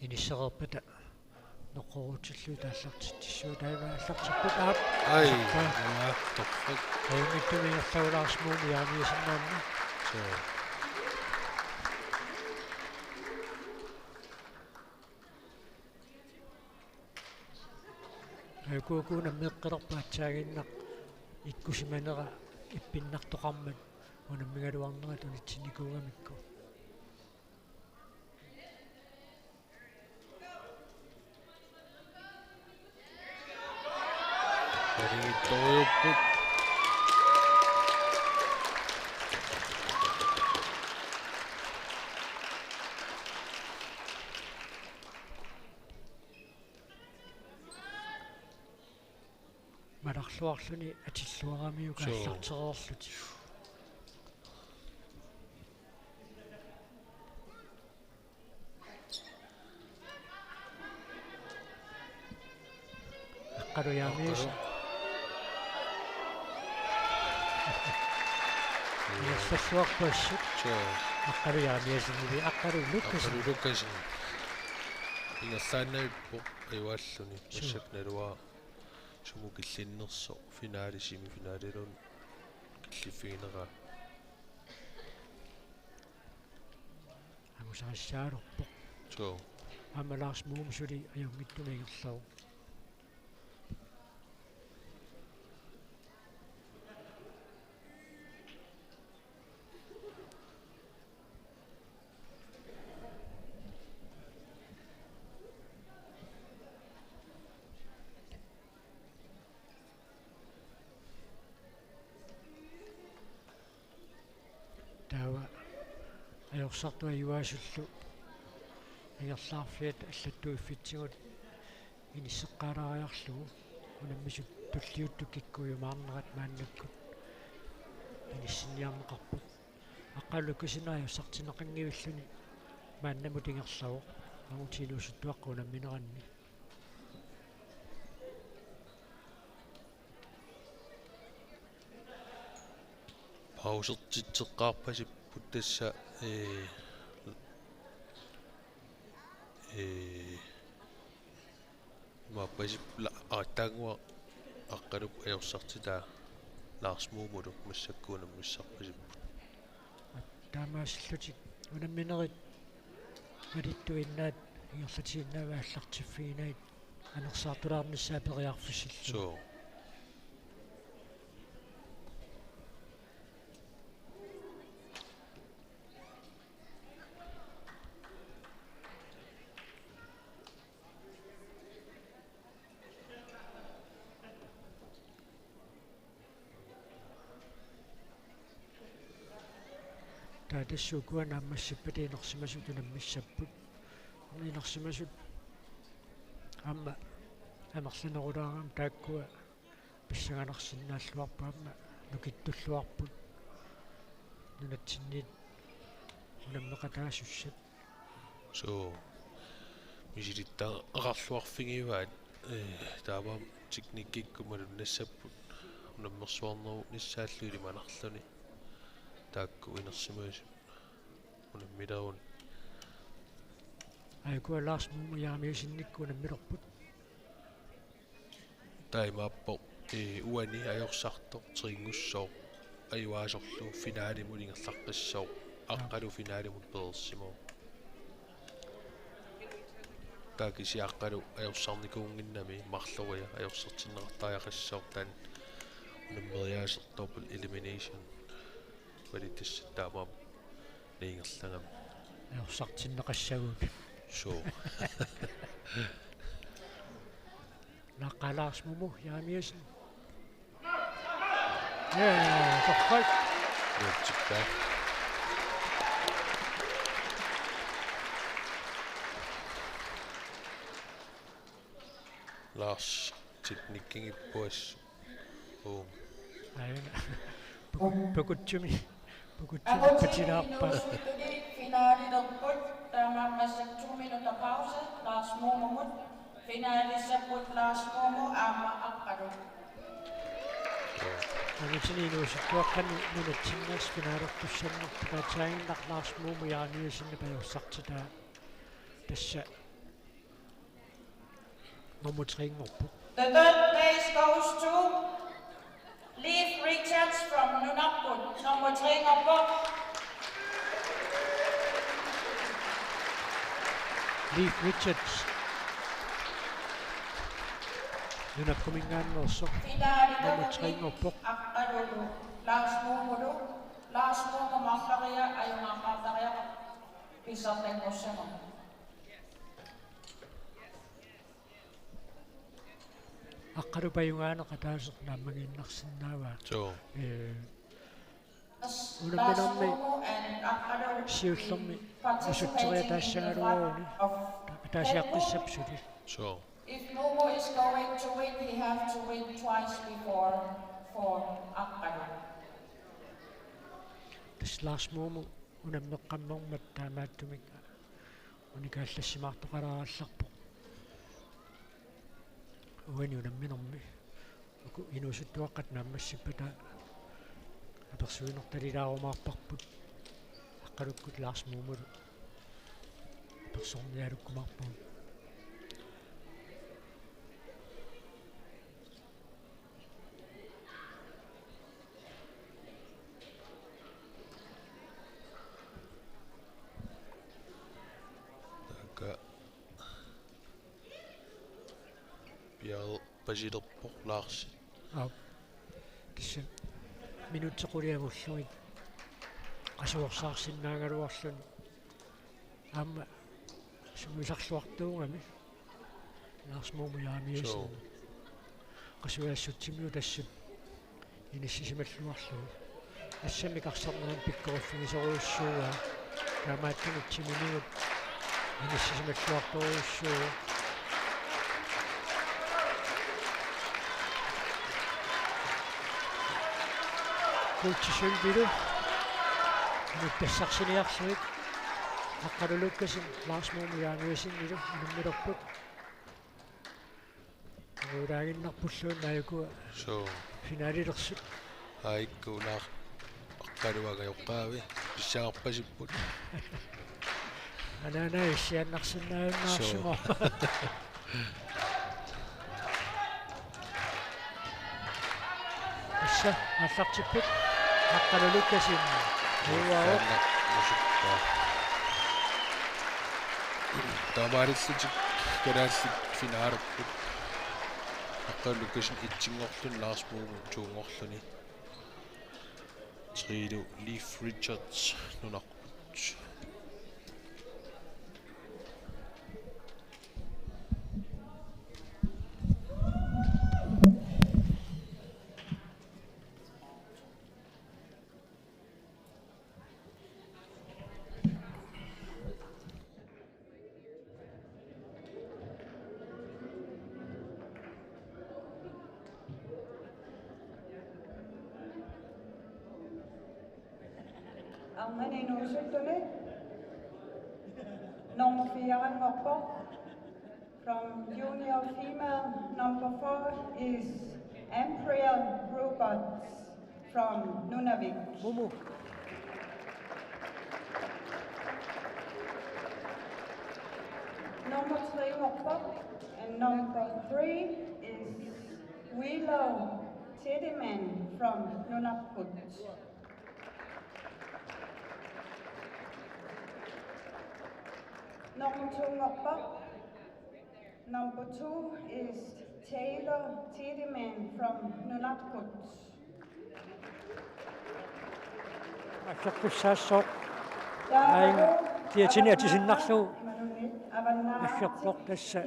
Inissereerpata noqqoruutillugit aallartitsissuugut, taava aallartipput, aap. Ai, aap. Jaa, torrak. Ajunngitsumik ingerlavoq Lars Muumut Jeremiassen aamma. Suu. Aajuku uku unammeeqqilerput aatsaaginnaq ikkusimanera ippinnartoqarmat unammigaluarnerat unitsinnikuugamikku. Nalingittorujuupput. Malarluarluni atilluaramiuk. Suu. Aallartereerlutik. Aqqalu Jeremiassen. Aqqalu. Ingerlalluarput assut. Suu. Aqqalu Jeremiassenili Aqqalu Lukassen. Aqqalu Lukassen. Ingerlaannavippoq ajugaalluni. Suu. Massakkut naluara sumut killinnersoq finaali semifinaliluunniit killiffigineraa. Angusaqassaalerpoq. Suu. Aamma Lars Muum suli ajunngitsumik ingerlavoq. Taava ajorsartut ajugaasullu ingerlaarfiat allattuiffitsigut inisseqqaalaariarlugu unammisut tulliuttut kikkuujumaarnerat maannakkut inissinniarneqarput. Aqqalu Lukassen ajorsartinneqanngivilluni maannamut ingerlavoq, angutit inuusuttuaqqat unammineranni. Pausertitseqqaarpasipput tassa, ee, ee, imaappoq, aatsaannguaq Aqqalup ajorsartitaa Lars Muumulu massakkut unammissarpasipput. Taamaasillutik unamminerit malittuinnaat ingerlatiinnaat aallartiffiginagit anersaartulaarnissaa periarfissillugu. Suu. Taava tassa ukua naammassippat inersimasut unammissapput. Inersimasut aamma amerlanerulaarami taakkua pissanganarsinnaalluarput aamma nukittulluarput nunatsinniit unammeqataasussat. Suu. Misilittagaqarluarfigivaat, ee, taamaammat teknikkikkut malunnassapput unammersuarnerunissaallu ilimanarluni taakku inersimasut unammileruni. Aajuku Lars Muumut Jeremiassenimut unammilerput. Taamaappoq, ee, uani ajorsartoq tringussooq ajugaasorlu finaalimut ingerlaqqissooq, Aqqalu finaalimut pereersimavoq. Taava kisianni Aqqalu ajorsarnikuunnginnami marloria ajorsartinneqartariaqassooq, taanna unammeriaaseq double elimination. Uani tassa taamaammat ingerlagami. Ajorsartinneqassagutsigu. Suu. Naqqalaarsimamut Jeremiassen. Ja, torrak. Nuutsikkaa. Lars, teknikkigipput assut. Uum. Aana. Puku-, pukutsumi. Pukutsumi putilaarpaa. Finalilerput taamaammat massakkut to minutter pause Lars Muumumut. Finaalissapput Lars Muumu aamma Aqqalu. Angutit inuusuttuaqqat nunatsinneersut finalertussanngortut, aatsaannguaq Lars Muumu Jeremiassenip ajorsartitaa tassa nummer tre-nngorpoq. The third place goes to Leif Richards from Nunarput, nummer tre-nngorpoq. Leif Richards. Nunarpuminngaanneersoq. Nummer tre-nngorpoq. Aqqalulu, Lars Muumulu, Lars Muumut marloria ajugaaqaartariaqarpoq pissartanngussamut. Aqqalup ajugaaneq ataaseq naammagiinnarsinnaavaa. Suu. Ee, unamminermi siullermi usutteriataassagaluaruni ataasiaqqissasoq suli. Suu. If Mumu is going to win, he have to win twice before for Aqqalu. Tassa Lars Mumu unammeqqammermat taamaattumik unikaallassimaartoqalaarallarpoq. Uani unamminermi uku inuusuttuaqqat naammassippata apersuinertalilaarumaarparput Aqqalukkut Lars Muumulu apersornialukkumaarpagut. Taakku piareerpasilerpoq Lars. Aap. Tassa minutsit qulit angullugit qasuersaarsinnaagaluarluni aamma sungiusarluartuugami Lars Muumut Jeremiassen. Suu. Qasuersaassutsimigut assut inissisimalluarlugu. Assammik arsarnermik pikkoriffigisorujussuuaa. Taamaattumik timimigut inissisimalluartorujussuuvoq. Kuutsissuivilu. Nuttassarsiinnarlugu. Aqqalu Lukassen Lars Muumut Jeremiassenilu unammilerput. Uulaaginnarpulluunniit aajuku. Suu. Finalilersut. Aajuku una Aqqalu angajoqqaavi pissangarpasipput. Anaana issiannarsinnaajunnaarsimavoq. Suu. Tassa aallartipput Aqqalu Lukassen. Uaavoq. Taanna musukka. Taamaalillutik kalaallit finalerput. Aqqalu Lukassen etsinngorluni Lars Muumut toonngorluni. Triilu Leif Richards nunarput. Arnani inuusuttuni nummer fire-nngorpoq. From junior female, number four is Ambriel Roberts from Nunavik. Mumu. Nummer three-nngorpoq, and number three is Willow Tiedemann from Nunarput. Number two-nngorpoq. Number two is Taylor Tiedemann from Nunarput. Akertussaassoq. Aing kiatini atisinnarlugu. Akerpoq tassa.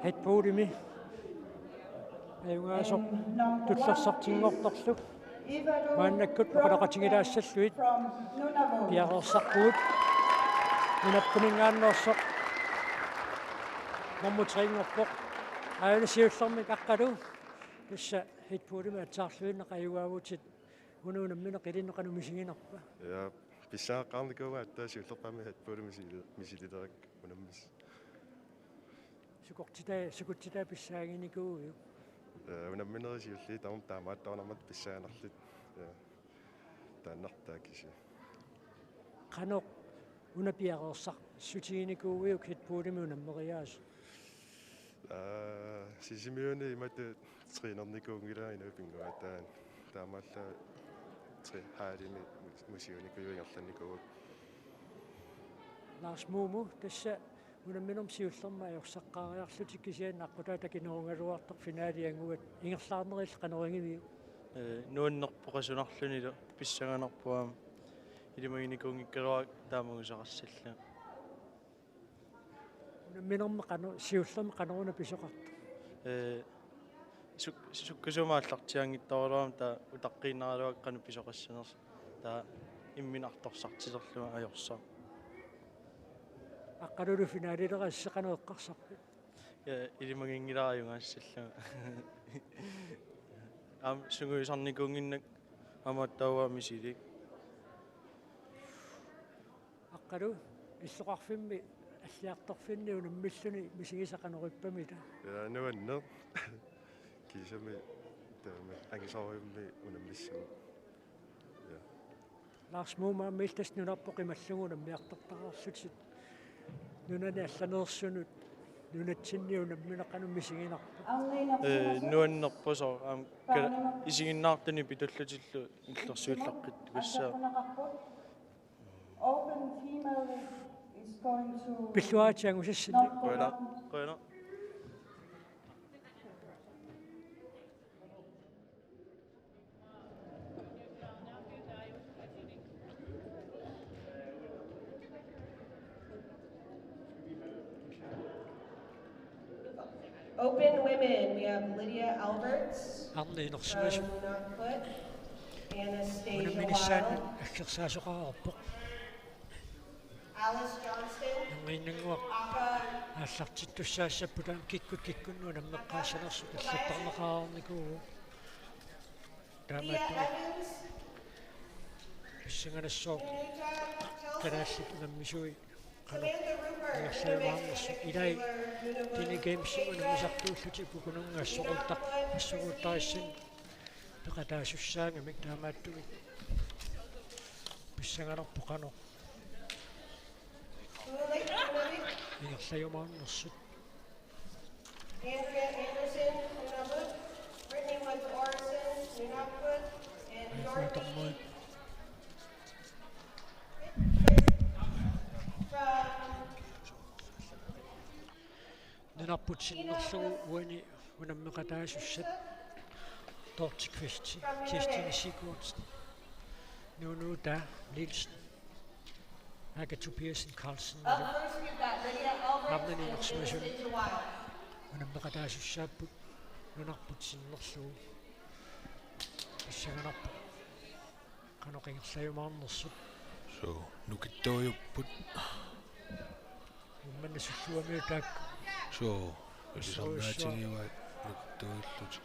Red Bullimi. Ajugaasoq tullersartinngortorlu. Maannakkut oqaloqatigilaassallugit piareersarpugut. Nunappuninngaanneersoq nummer tre-nngorpoq. Aana siullermik Aqqalu. Tassa Red Bullimi aatsaarluinnaq ajugaavutit. Una unammineq ilinnut qanoq misiginerpa? Ja, pissaaqqaarnikuuvunga aatsaat siullerpaamik Red Bullimi misili-, misililerakku unammisut. Sukutsitaa, sukutsitaa pissaaginikuuiuk? Ee, unamminerit siulliit tamarmik taamaattoornarmata pissaanerlutik. Ee, taannartaa kisianni. Qanoq una piareersarsutiginikuuiuk Red Bullimi unammeriaasoq? Ee, Sisimiuni imatut trænernikuunngilara inuit pinnguaataat. Taamaallaat tre-, hallimi mus-, musiunikuuvoq ingerlannikuuakka. Lars Muumut, tassa unamminermi siullermi ajorsaqqaariarlutit kisianni aqqutaa takinerugaluartoq finaliannguat ingerlaarnerilli qanoq igiviuk? Ee, nuannerpoq qasunarlunilu pissanganarpoq aamma ilimaginikuunngikkaluarpara taamagusaqassallunga. Unamminermi qano-, siullermi qanoruna pisoqartoq? Ee, suk-, sukkasuumik aallartiaanngitsoraluarama taava utaqqiinnaraluarpara qanoq pisoqassanersoq. Taava imminut artorsartilerlunga ajorsaaq. Aqqalulu finalileraasi qanoq eqqarsarpit? Ja, ilimaginngilara ajugaassallunga. Aamma sungiusarnikuunnginnakku aamma taava misilik. Aqqalu, illoqarfimmi Alliartorfinni unammilluni misigisat qanoq ippamita? Ja, nuanneq. Kiisami taama angisoorujussuarmik unammissaaq. Ja. Lars Muum, aamma illit tassa nunarput qimallugu unammiartortariaqarlutit. Nunani allaneersunut nunatsinni unammineq qanoq misiginarpa? Ee, nuannerpoq soorlu aamma kala isiginnaartunik pitullutillu illersuillaqqittussaapput. Open female is going to Pilluaritsi angusassinni. Qujanaq, qujanaq. Open women, we have Lydia Alberts Arnat inersimasut from Nunarput, Anastasia unamminissaannut Wild, aggersaasoqareerpoq. Alice Johnston, Erniinnannguaq aallartittussaassapput, aamma kikkut kikkunnut unammeqqaassanersut allattarneqareernikuuvoq. Taamaattumik pissanganassaaq kalaallit unammisui qanoq ingerlajumaarnersut. Ilai Teenage Gamesimut unammisartuullutik uku Kununnga assoruuttar-, assoruuttarissanik peqataasussaammat, taamaattumik pissanganarpoq qanoq ingerlajumaarnersut. Andrea Anderson, Nunavut, Brittany Woods Orson, Nunavut, and Dorothy Dormoy. From Nunarput sinnerlugu uani unammeqataasussat Dorthe Kvist, Kirstine Sigurdsen, Nunuta Nielsen, Aka Tobiassen Carlsen, Arnat inersimasuni unammeqataasussaapput nunarput sinnerlugu. Pissanganarpoq qanoq ingerlajumaarnersut. Suu, nukittuujupput. Uummannaq sulluamiut taakku. Suu, ilisarnaatigivaat nukittuujullutik.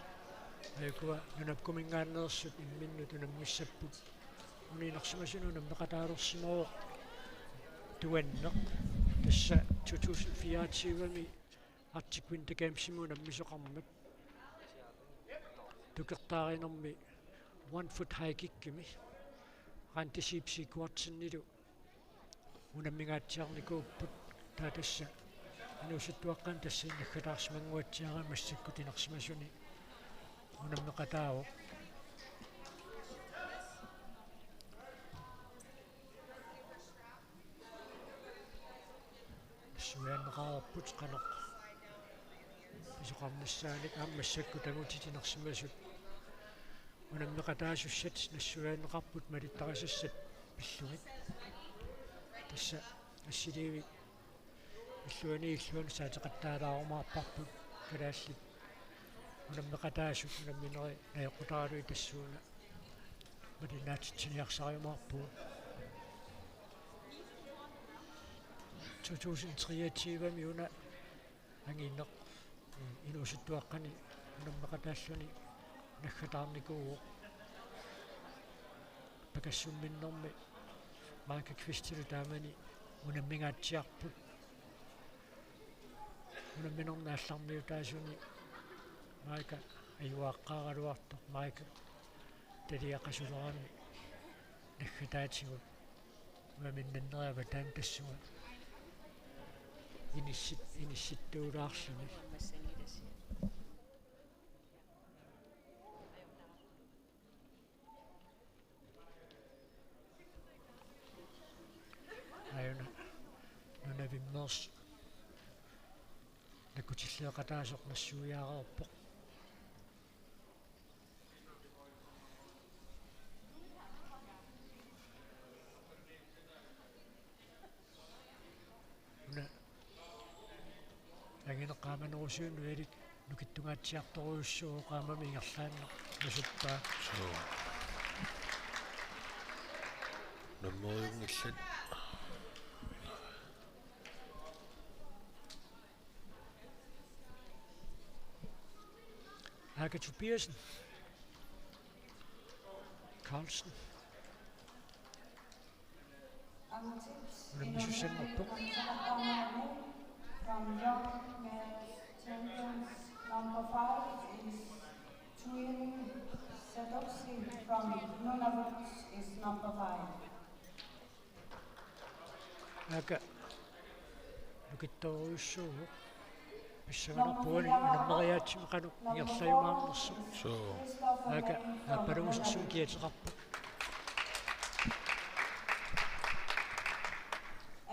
Aajukua Nunapkuminngaanneersut imminnut unammissapput. Uni inersimasunut unammeqataalersimavoq tuanneq. Tassa to tusind fireogtyve-mi Arctic Winter Gamesimut unammisoqarmat. Tukertaarinermi one foot high kickimi Randi Sib Sigurdsenilu unammingaatsiarnikuupput. Taava tassa inuusuttuaqqani tassa naggataarsimannguatsiarami massakkut inersimasuni unammeqataavoq. Nassuiaanneqareerput qanoq pisoqarnissaanik, aamma massakkut angutit inersimasut unammeqataasussat nassuiaanneqarput malittarisassat pillugit. Tassa assiliivik illuanni illuanni saateqattaalaarumaarparput kalaallit unammeqataasut unamminerit najoqqutaralugit tassuuna malinnaatitsiniarsariumaarpugut. To tusind treogtyve-mi una angineq inuusuttuaqqani unammeqataalluni naggataarnikuuvoq. Pakassumminnermi Maika Kvistilu taamani unammingaatsiarput. Unamminerni aallarniutaasuni Maika ajuaaqqaaraluartoq, Maika taliaqasulerami naggataatigut. Unammininneriarpaa taanna tassunga inissit-, inissittuulaarluni. Aajuna nunavimmeersoq nakkutilleeqataasoq nassuiaareerpoq. Una angineq qaamanerusuinut ilik nukittungaatsiartorujussuuvoq, qaamami ingerlaannaq nasuppaa. Suu. Nammoojunngillat. Aka Tobiassen Carlsen. Unammisussanngorpoq. From young male champions, number five is Tuin Sadoksi from Nunavut is number five. Aka nukittorujussuuvoq. Pissanganarpoq uani unammeriaatsimik qanoq ingerlajumaarnersoq. Suu. Aka aappaloorusukkut kiateqarpoq.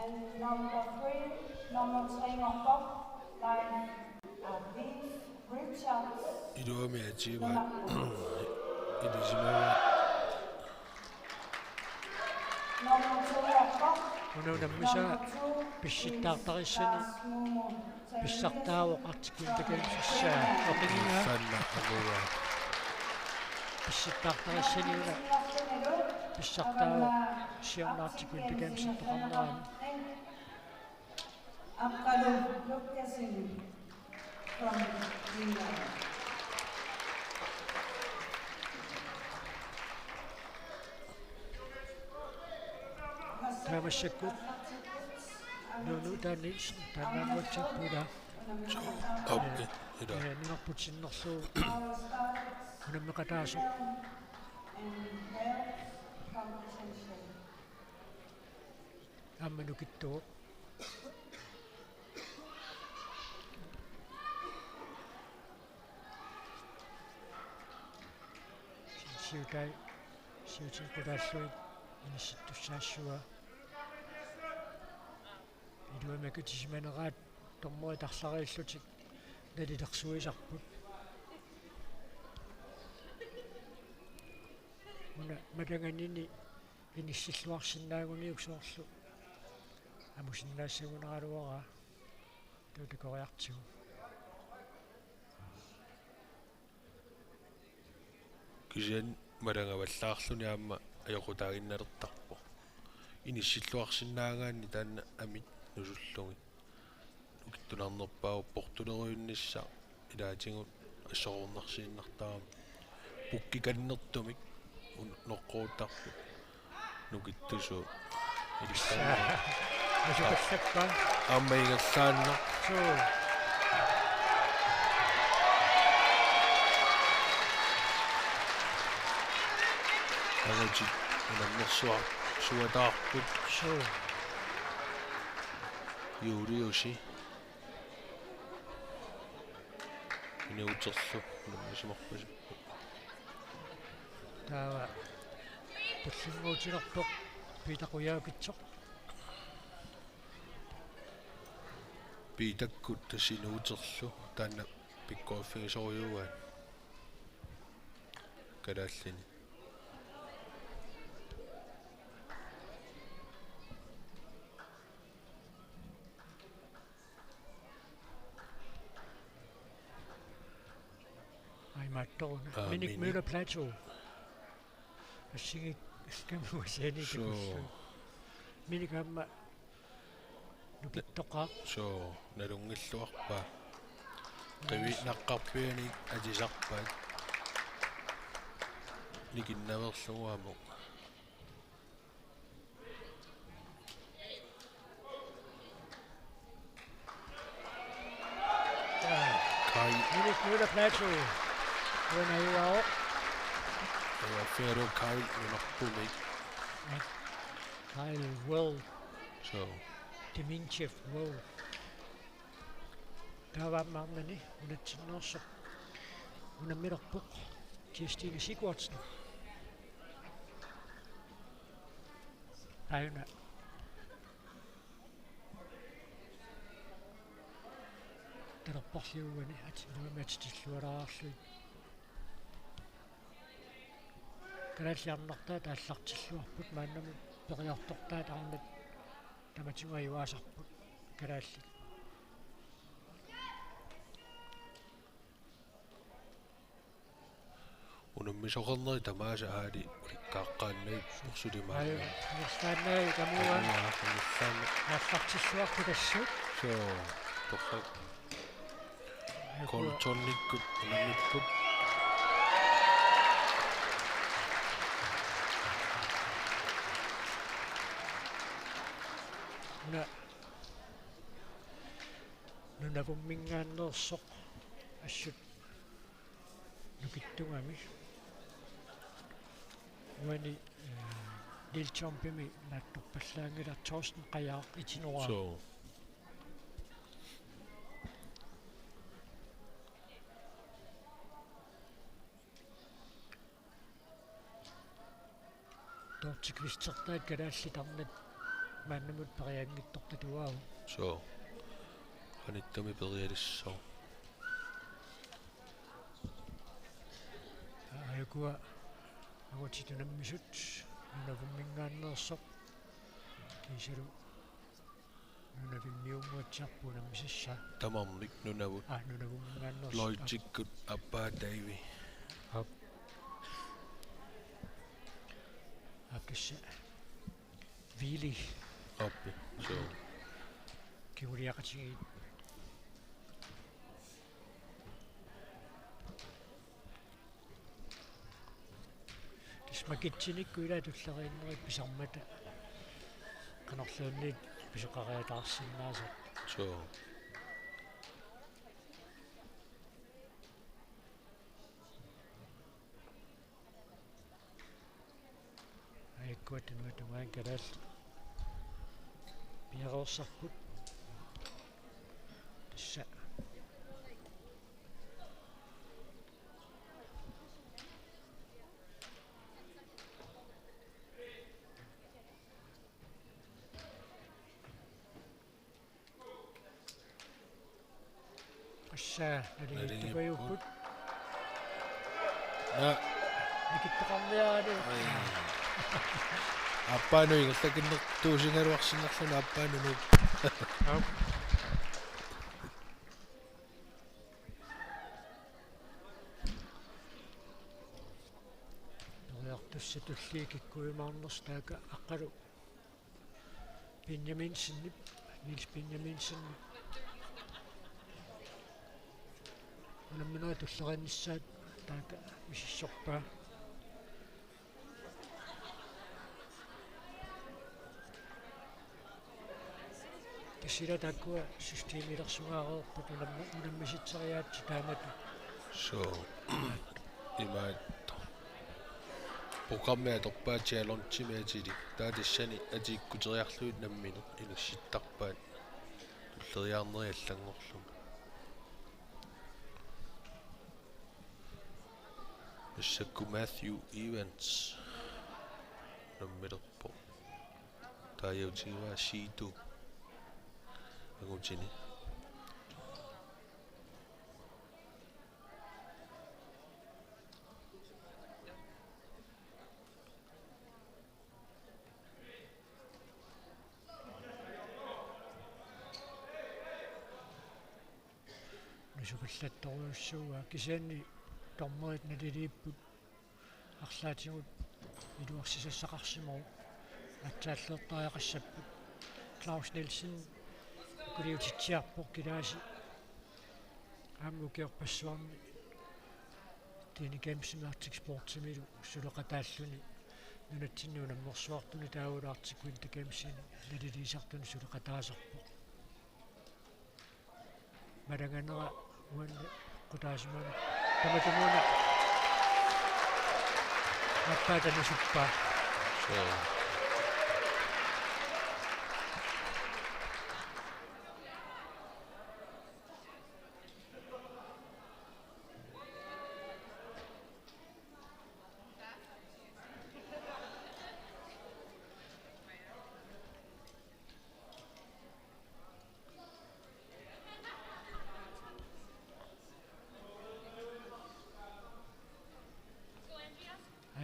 And number three, number three, number five, Leif Aviv Richards. Iluamik atiumaat ilisimavaat. Una unammisaa pissittaartarissani pissartaavoq Arctic Winter Gamesissaa oqingigaa. Sanna amuga. Pissittaartarissani una pissartaavoq siorna Arctic Winter Gamesittoqarnerani. Aqqalu Lukkasen from Greenland. Taava massakkut Nunu Danielsen, taannaanngortippuula. Suu, aappi, ila. Ee, nunarput sinnerlugu unammeqataasoq. Aamma nukittoq. Siutai, siutit qulaallugit inissittussaassavaa. Iluamik akitisimaneraat dommerit arlariillutik nalilersuisarput. Una matanganini inissilluarsinnaaguniuk soorlu amusinnaassagunaraluaraa tuutikoriartigu. Kisianni malagavallaarluni aamma ajoqutaaginnalertarpoq. Inissilluarsinnaagaanni taanna amit nusullugit. Nukittunarnerpaavoq portulerujunnissaa ilaatigut assoruunnarsiinnartarami. Pukkikannertumik un-, noqquuttarput. Nukittusuut. Ilaa. Nusukassappaa. Aamma ingerlaannaq. Suu. Avatit unammersuaq suataarput. Suu. Juliusi. Inuuterlu unammisimarpasi. Taava tullinnguutilerpoq Piita Qujaukitsoq. Piitakkut tassa inuuterlu taanna pikkoriffigisorujuuaat kalaallini. Ai, mattoruna. Aa, Minik Minik. Møller Platou. Assingi, assingi uasiani. Suu. Tikussu. Minik aamma nukittoqaaq. Suu, nalunngilluarpaa. Qiviit naqqarpianik atisarpaat. Nikinnaveerlugu aamma. Kai. Minik Møller Platou. Uanaiuao. Uaffialu Kai nunarpumik. Kai World. Suu. Deminchev World. Taava aamma arnani unatsinneersoq unammilerpoq Kirstine Sigurdsen. Taanna talerparliuani atinuami atitillualaarlugit. Kalaallit arnartaat aallartilluarput maannamut periartortaat arnat tamatigut ajugaasarput kalaallit. Unammisoqarneri tamaasa aali ulikkaaqqaannagit porsulimaarnagit. Ai, ingerlaannagit tamuua. Tamuua, ingerlaanna. Aallartilluarput assut. Suu, torrak. Ai, Coltonikkut unammipput. Una Nunavumminngaanneersoq assut nukittugami. Uani, eh, Lille Jumpimi naatsorpallaanngilaq Thorsten Qajaaq Itinoa. Suu. Dorthe Kvistertaat kalaallit arnat maannamut perianngitsortatuaavoq. Suu. Qanittumi perialissaaq. Aa, ukua angutit unammisut Nunavumminngaanneersoq kiisalu Nunavimmiunnguatsiarput unammisassaat. Tamarmik Nunavut. Aa, Nunavumminngaanneersoq. Lloydikkut aappaa Davy. Aap. Aa, tassa Vili. Aappi. Suu. Kinguliaqatigiit. Tassa makitsinikkut ila tulleriinneri pisarmata qanorluunniit pisoqariataarsinnaasarput. Suu. Aa, ukua tunuata tungaanut kalaallit piareersarput. Tassa. Assa, naligiittukajuupput. Naligiipput. Naa. Nikittoqarniaralu. Ai. Aappaanut ingerlakinnertuusigaluarsinnarluni aappaanut. Aap. Periartussatulli kikkuujumaarnersoq taakku aqqalu Benjaminsenip, Niels Benjaminsenip unamminerit tulleriinnissaat taakku misissorpaa. Tassa ila taakkua systemilersugaareerput unammi-, unammisitseriaatsit taamatut. Suu. Imaattoq. Programmi atorpaa challengemi atilik. Taava tassani atiikkuteriarlugit nammineq inussittarpaat tulleriiaarneri allanngorlugit. Massakkut Matthew Evans unammilerpoq. Taaguutigivaa Siitu angutini. Nusukallattorujussuuaa kisianni dommerit naliliipput arlaatigut iluarsisassaqarsimavoq atsaalleertariaqassapput. Claus Nielsen ukuliutitsiarpoq kilaasi aamma ukiorpassuarni Tine Gemsimi Arctic Sportsimilu suleqataalluni nunatsinni unammersuartuni taavalu Arctic Winter Gamesini naliliisartuni suleqataasarpoq. Malanganera uani qutaasimani tamatumuuna aappaata nisuppaa. Suu.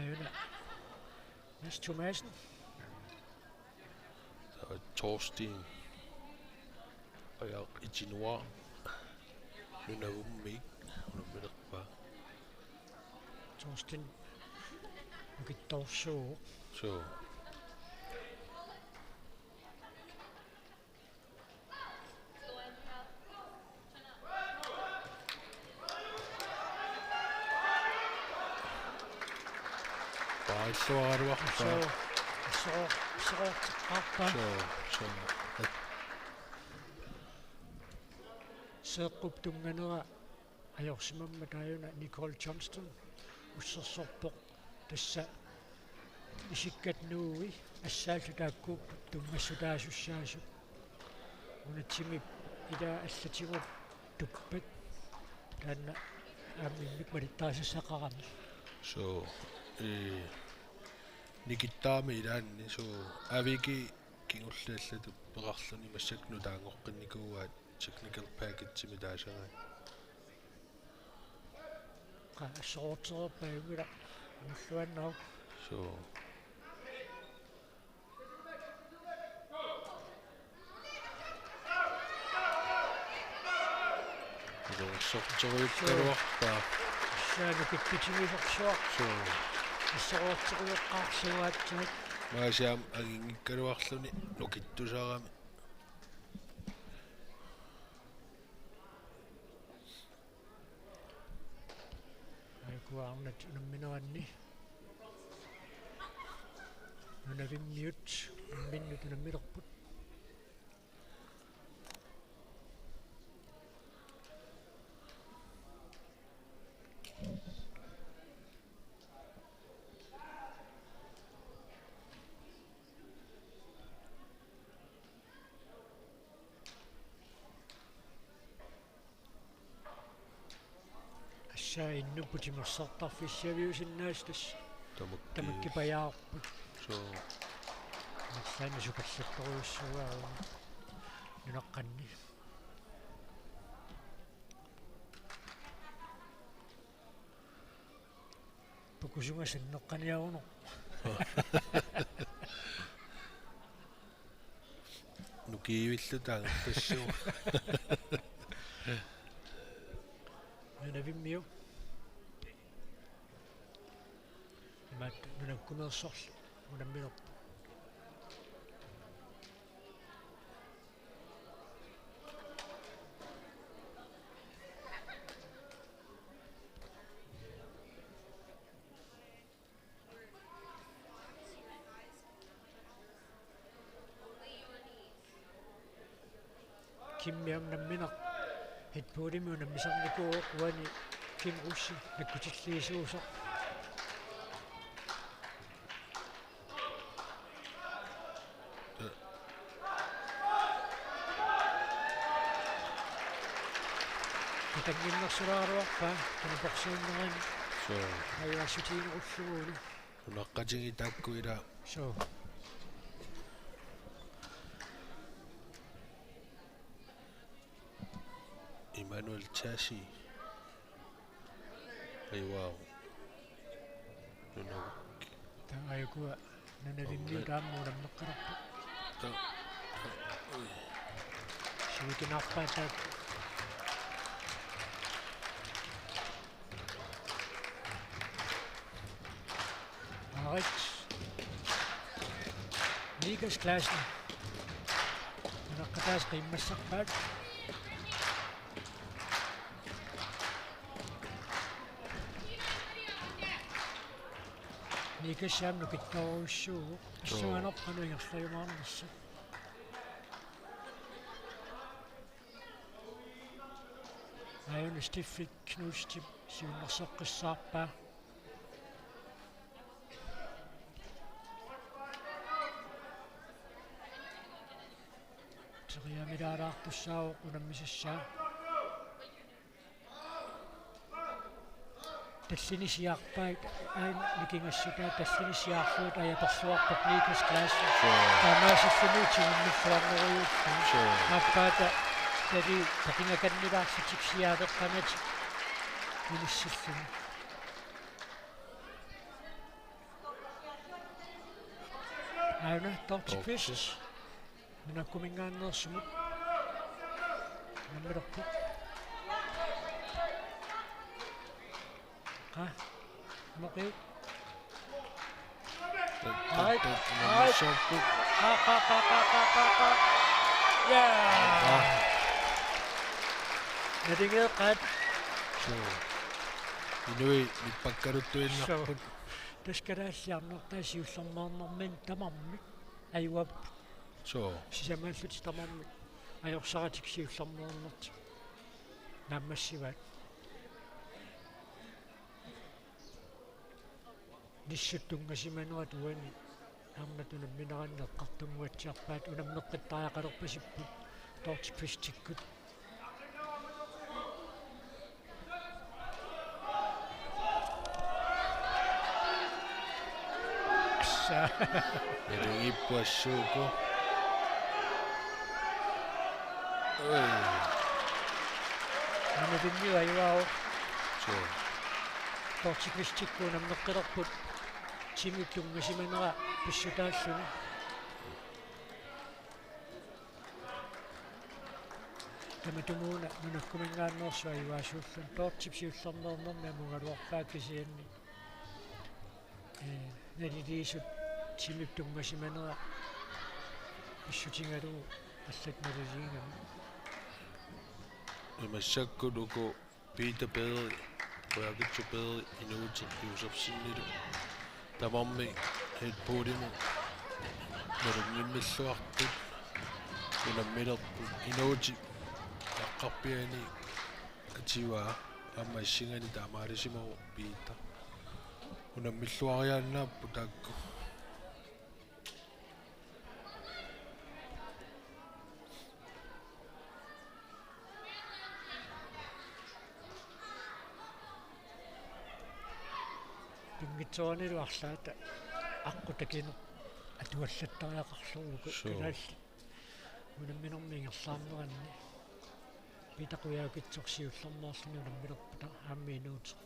Aajuna. Mads Thomassen. Taava Thorsten. Qajaaq Itinoa. Nunavummiit. Unammilerpaa. Thorsten. Nukittoorsuuvoq. Suu. Paarisuaraluarpaa. Suu. Soo-, soorteqqaarpaa. Soo, soo. Seeqqup tunnganera ajorsimammat taajuna Nicole Johnston ussersorpoq, tassa isikkat nuui assaallu taakkuupput tunngassutaasussaasut. Unatsimip ilaa allatigut tuppat taanna aamma immikkut malittarisassaqarami. Soo, ee, nikittarami ilaanni, soo, Aviki kingulliit allatut peqarluni massakkut nutaanngoqqinnikuuaat technical package-imik taasaraat. Qa-, assorortereerpaa ila nulluannaq. Soo. Ilungersorteriukkaluarpaa. Saanu kippitigisorsuaq. Soo. Assorortereqqaarsuaatsaat. Maasiam anginngikkaluarluni nukittusarami. Aajuku arnat unammineranni. Nunavimmiut, unamminnut unammilerput. Assaa innupput timersortarfissiaviusinnaasut tassa. Tamakki. Tamakkipajaarput. Soo. Massaani sukallattorujussuugaluarlugu nunaqqanni. Pukusunga sanneqqaniarunoq. Nukiivilluta angerlassuuvoq. Nunavimmiut. Imaattoq nunakkumeersorlu unammilerput. Kimmi aamma nammineq headboardimi unammisarnikuuvoq, uani Kim Rosing nakkutilliisuusoq. Qatannginnersulaaruarpaa, tunuporsuunnerani. Soo. Ajuassutiginerullugu. Nunaqqatigiit taakku ila. Soo. Emmanuel Tashi. Ajuaavoq. Nunavik. Taava aajuku Nunavimmiut aamma unammeqqalerput. Ta-, ta-, ui. Sivikinaarpaa taakku. Aarit. Nikas Clausen. Nunaqqataasut qiimmassarpaat. Nikas aamma nukittorujussuuvoq. Joo. Assuanerpanu ingerlajumaarnersoq. Aajuna Steffi Knudsen siunnersoqqissaarpaa. Teriamilaalaartussaavoq unammisassaa. Tallinisiarpaat aamma nikingassutaa, tallinisiarlugu ajatorsuarput Nikas Clausen. Joo. Taamaasilluni tigunniluarnerujuupput. Joo. Aappaata tali takingakannilaarlutik siaveqqangatik inissilluni. Aajuna Dorthe Kvist. Dorthe. Nunakkuminngaanneersumut. Nammilerput. Qa. Moqiu. Ait. Ait. Nammilerput. Qa, qa, qa. Ja. Qa. Nalingeeqqaat. Soo. Inuit nippakkaluttuinnarput. Soo. Tassa kalaallit arnartaat siullermeernermini tamarmik ajugapput. Suu. Sisamaallutik tamarmik ajorsaratik siullermeernertik naammassivaat. Nissut tunngasimanerat uani arnat unammineranni eqqartunnguatsiarpaat, unammeqqittariaqalerpasipput Dorthe Kvisttikkut. Assa. Nalunngippoq assuuku. Oi. Nalunngippoq ajugaavoq. Suu. Dorthe Kvisttikkut unammeqqilerput. Timip tunngasimanera pissutaalluni. Tamatumuuna nunakkuminngaanneersoq ajugaasuulluni. Dorthep siullermeernermi amugaluarpaa kisianni, ee, naliliisut timip tunngasimanera pissutigalugu allat naliliigamik. Massakkut uku Peter Pedersen, Qujaukitsoq Pedersen, Inuuteq Josefsenilu tamarmik Red Bullimut nalunngimmilluartut unammilerput. Inuuteq aqqarpiaani ativaa, aamma assinganik taamaalisimavoq Peter. Unammilluariaannaapput taakku. Pinngitsooranilu arlaata aqqut takineq atuallattariaqarlugu. Suu. Kalaallit unamminermi ingerlaarneranni Peter Qujaukitsoq siullermeerluni unammilerput, aamma Inuuteq.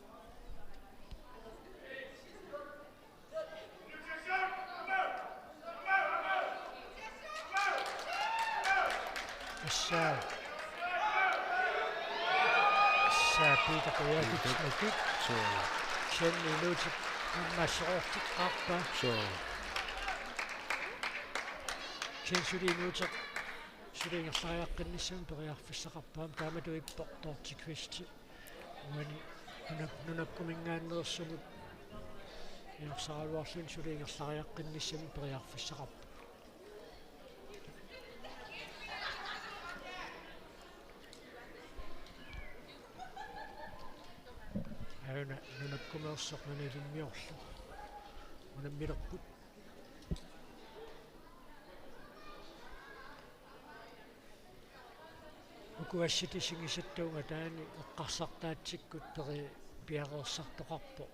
Assa. Assa, Peter Qujaukitsoq. Peter. Suu. Kisianni Inuuteq aamma asseroortittarpaa. Suu. Kisianni suli Inuuteq suli ingerlariaqqinnissamut periarfissaqarpoq, aamma taamatut ippoq Dorthe Kvist. Uani nuna-, nunakkuminngaanneersumut ajorsaraluarluni suli ingerlariaqqinnissamut periarfissaqarpoq. Aajuna nunakkumeersoq nunalimiorlu unammilerput. Uku assiti singisattuunga taani eqqarsartaatsikkut peri-, piareersartoqarpoq.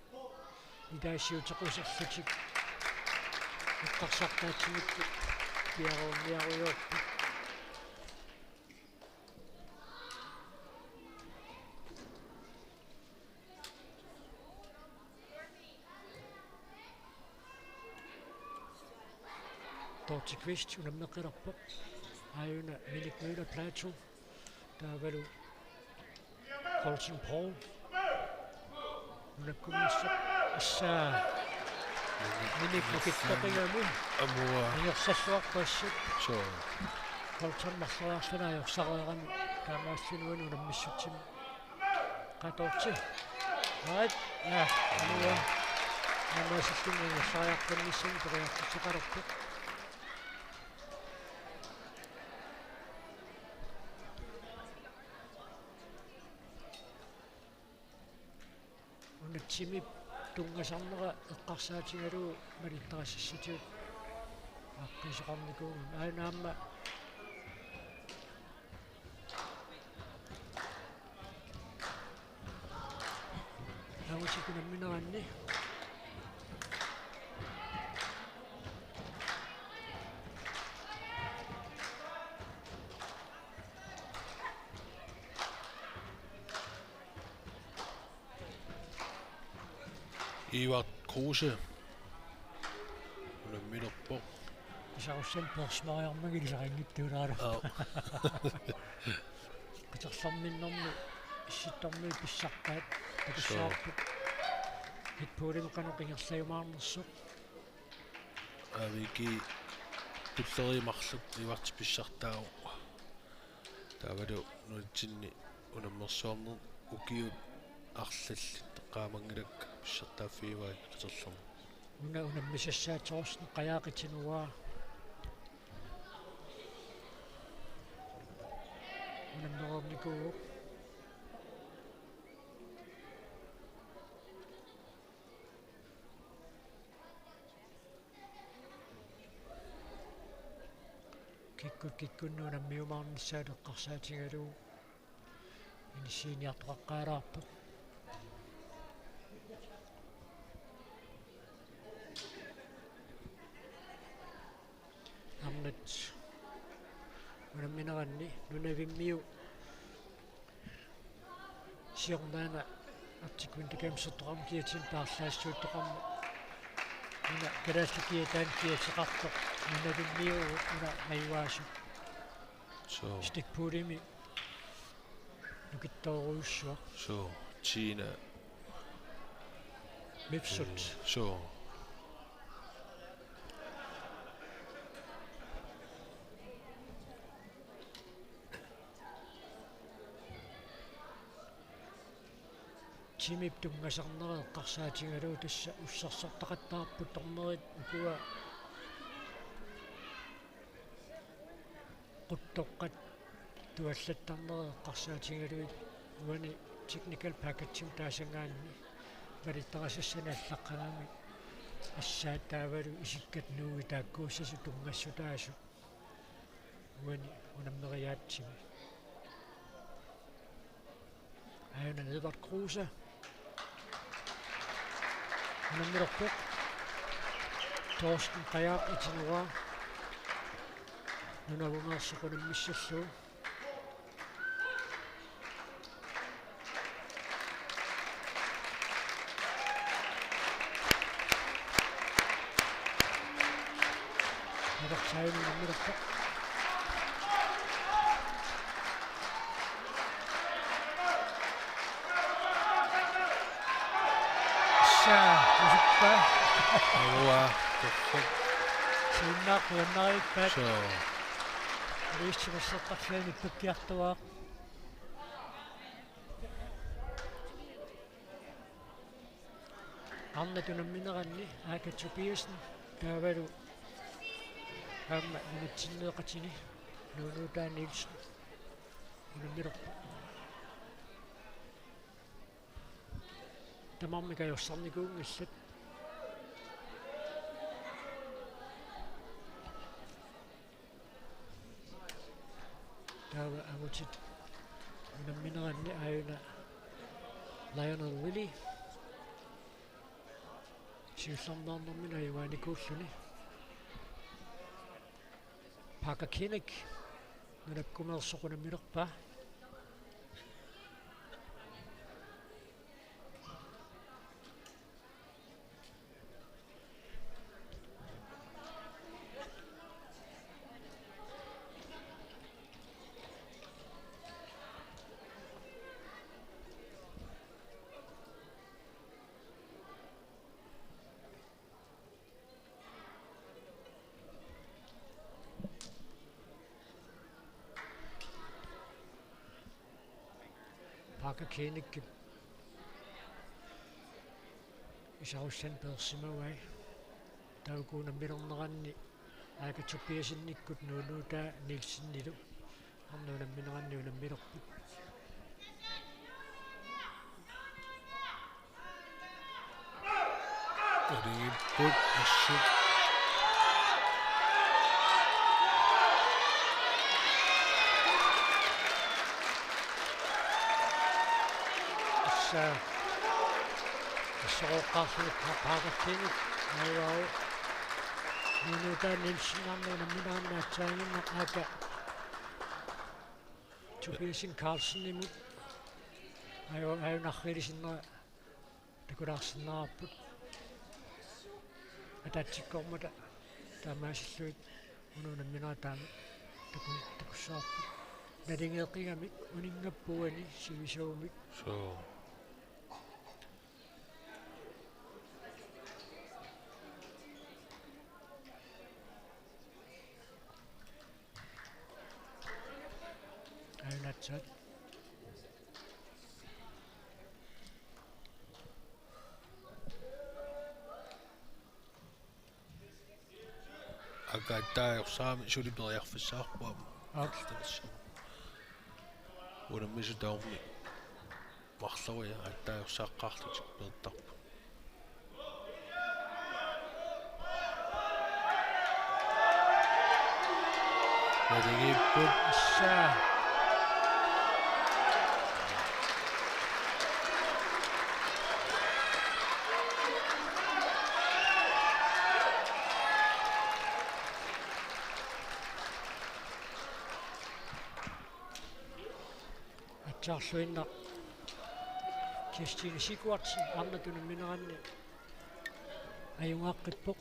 Ilaasiutequserlutik eqqarsartaatsimikkut piareerniarujoorput. Dorthe Kvist unammeqqilerpoq. Aajuna Minik Møller Platou. Taavalu Colton Paul. Nunakkumiissoq. Assa. Minik nukittoqigami. Amua. Ingerlalluarpassi. Suu. Colton marloriarluni ajorsareerami. Taamaasilluni uani unammissutsimik. Qaa Dorthe. Right. Ja. Amua. Taamaasilluni ingerlariaqqinnissamut periarfissaqalerpoq. Una timip tunngasarnera eqqarsaatigalugu malittarisassatigut aaqqiisoqarnikuugami. Aajuna aamma angutit unammineranni. Ivar Kruse unammilerpoq. Isarussan persmariarmagili sarinngittuulaara. Aap. Qiterlerminnermi issittormiit pissartaat takussavarput. Suu. Red Bullimi qanoq ingerlajumaarnersoq. Aaviki tulleriit marluk Ivartip pissartaavoq. Taavalu nunatsinni unammersuarneq ukiut arlallit eqqaamanngilakka pissartaaffigivai qiterlermi. Una unammisassaat Thorsten Qajaaq itinuaa. Unammereernikuuvoq. Kikkut kikkunnut unammiumaarnissaat eqqarsaatigalugu inissiiniartoqaqqaalaarpoq. Arnat unammineranni nunavimmiu siornaana Arctic Winter Gamesertoqarmat kiatsinnik paarlaassuuttoqarmat una kalaallit kiataanni kiateqartoq nunavimmiu una ajugaasup. Suu. Stikpuulimi nukittoorujussuaq. Suu, Tina. Mifsut. Suu. Timip tunngasarnera eqqarsaatigalugu tassa ussersortaqattaarput, dommerit ukua quttoqqat tuallattarneri eqqarsaatigalugit uani technical packagimik taasagaanni malittarisassani allaqqagami assaat taavalu isikkat nuui taakkuussasut tunngassutaasut uani unammeriaatsimi. Aajuna Edvard Kruse. Unammilerpoq. Thorsten Qajaaq itinuaa. Nunavummeersoq unammissallugu. Nilersaajunut unammilerpoq. Issa, usuppaa. Uanga, torrak. Siunnaaq qujanarivippaat. Suu. Riisti massaqqarfiani pukkiartuaaq. Arnat unammineranni Aaka Tobiassen taavalu aamma nunatsinneeqatini Nuunuutaa Nielsen unammilerpoq. Tamarmik ajorsarnikuunngillat. Taava angutit unammineranni aajuna Lionel Lilly. Siullermeernermini ajugaanikuulluni. Parker Koenig, nunakkumeersoq unammilerpaa. Parker Koenigip isarussan peersimavai. Taava uku unammilerneranni Aaka Tobiassenikkut Nuunuutaa Nielsenilu. Arnat unammineranni unammilerput. Talingipput assut. Issa. Assoroqqaarluni pa-, Parker Koenig. Aajuna. Nuunuutaa Nielsen arnat unammineranni aatsaannguaq Aaka Tobiassen Carlsenimut. Aaju-, aajuna arriilisinnera takulaarsinnaavarput. Ataatsikkoormata taamaasillugit una unamminera taama taku-, takussavarput. Nalingeeqigami uninngappat uani sivisuumik. Suu. Aajuna aatsaat. Aattaajorsaammik suli periarfissaqarpoq aamma. Aap. Unammisut tamarmik marloriarlugit aattaajorsaaqqaarlutik peertarput. Naligiipput. Issa. Aatsaarluinnaq Kirstine Sigurdsen, arnat unammineranni ajugaaqqippoq.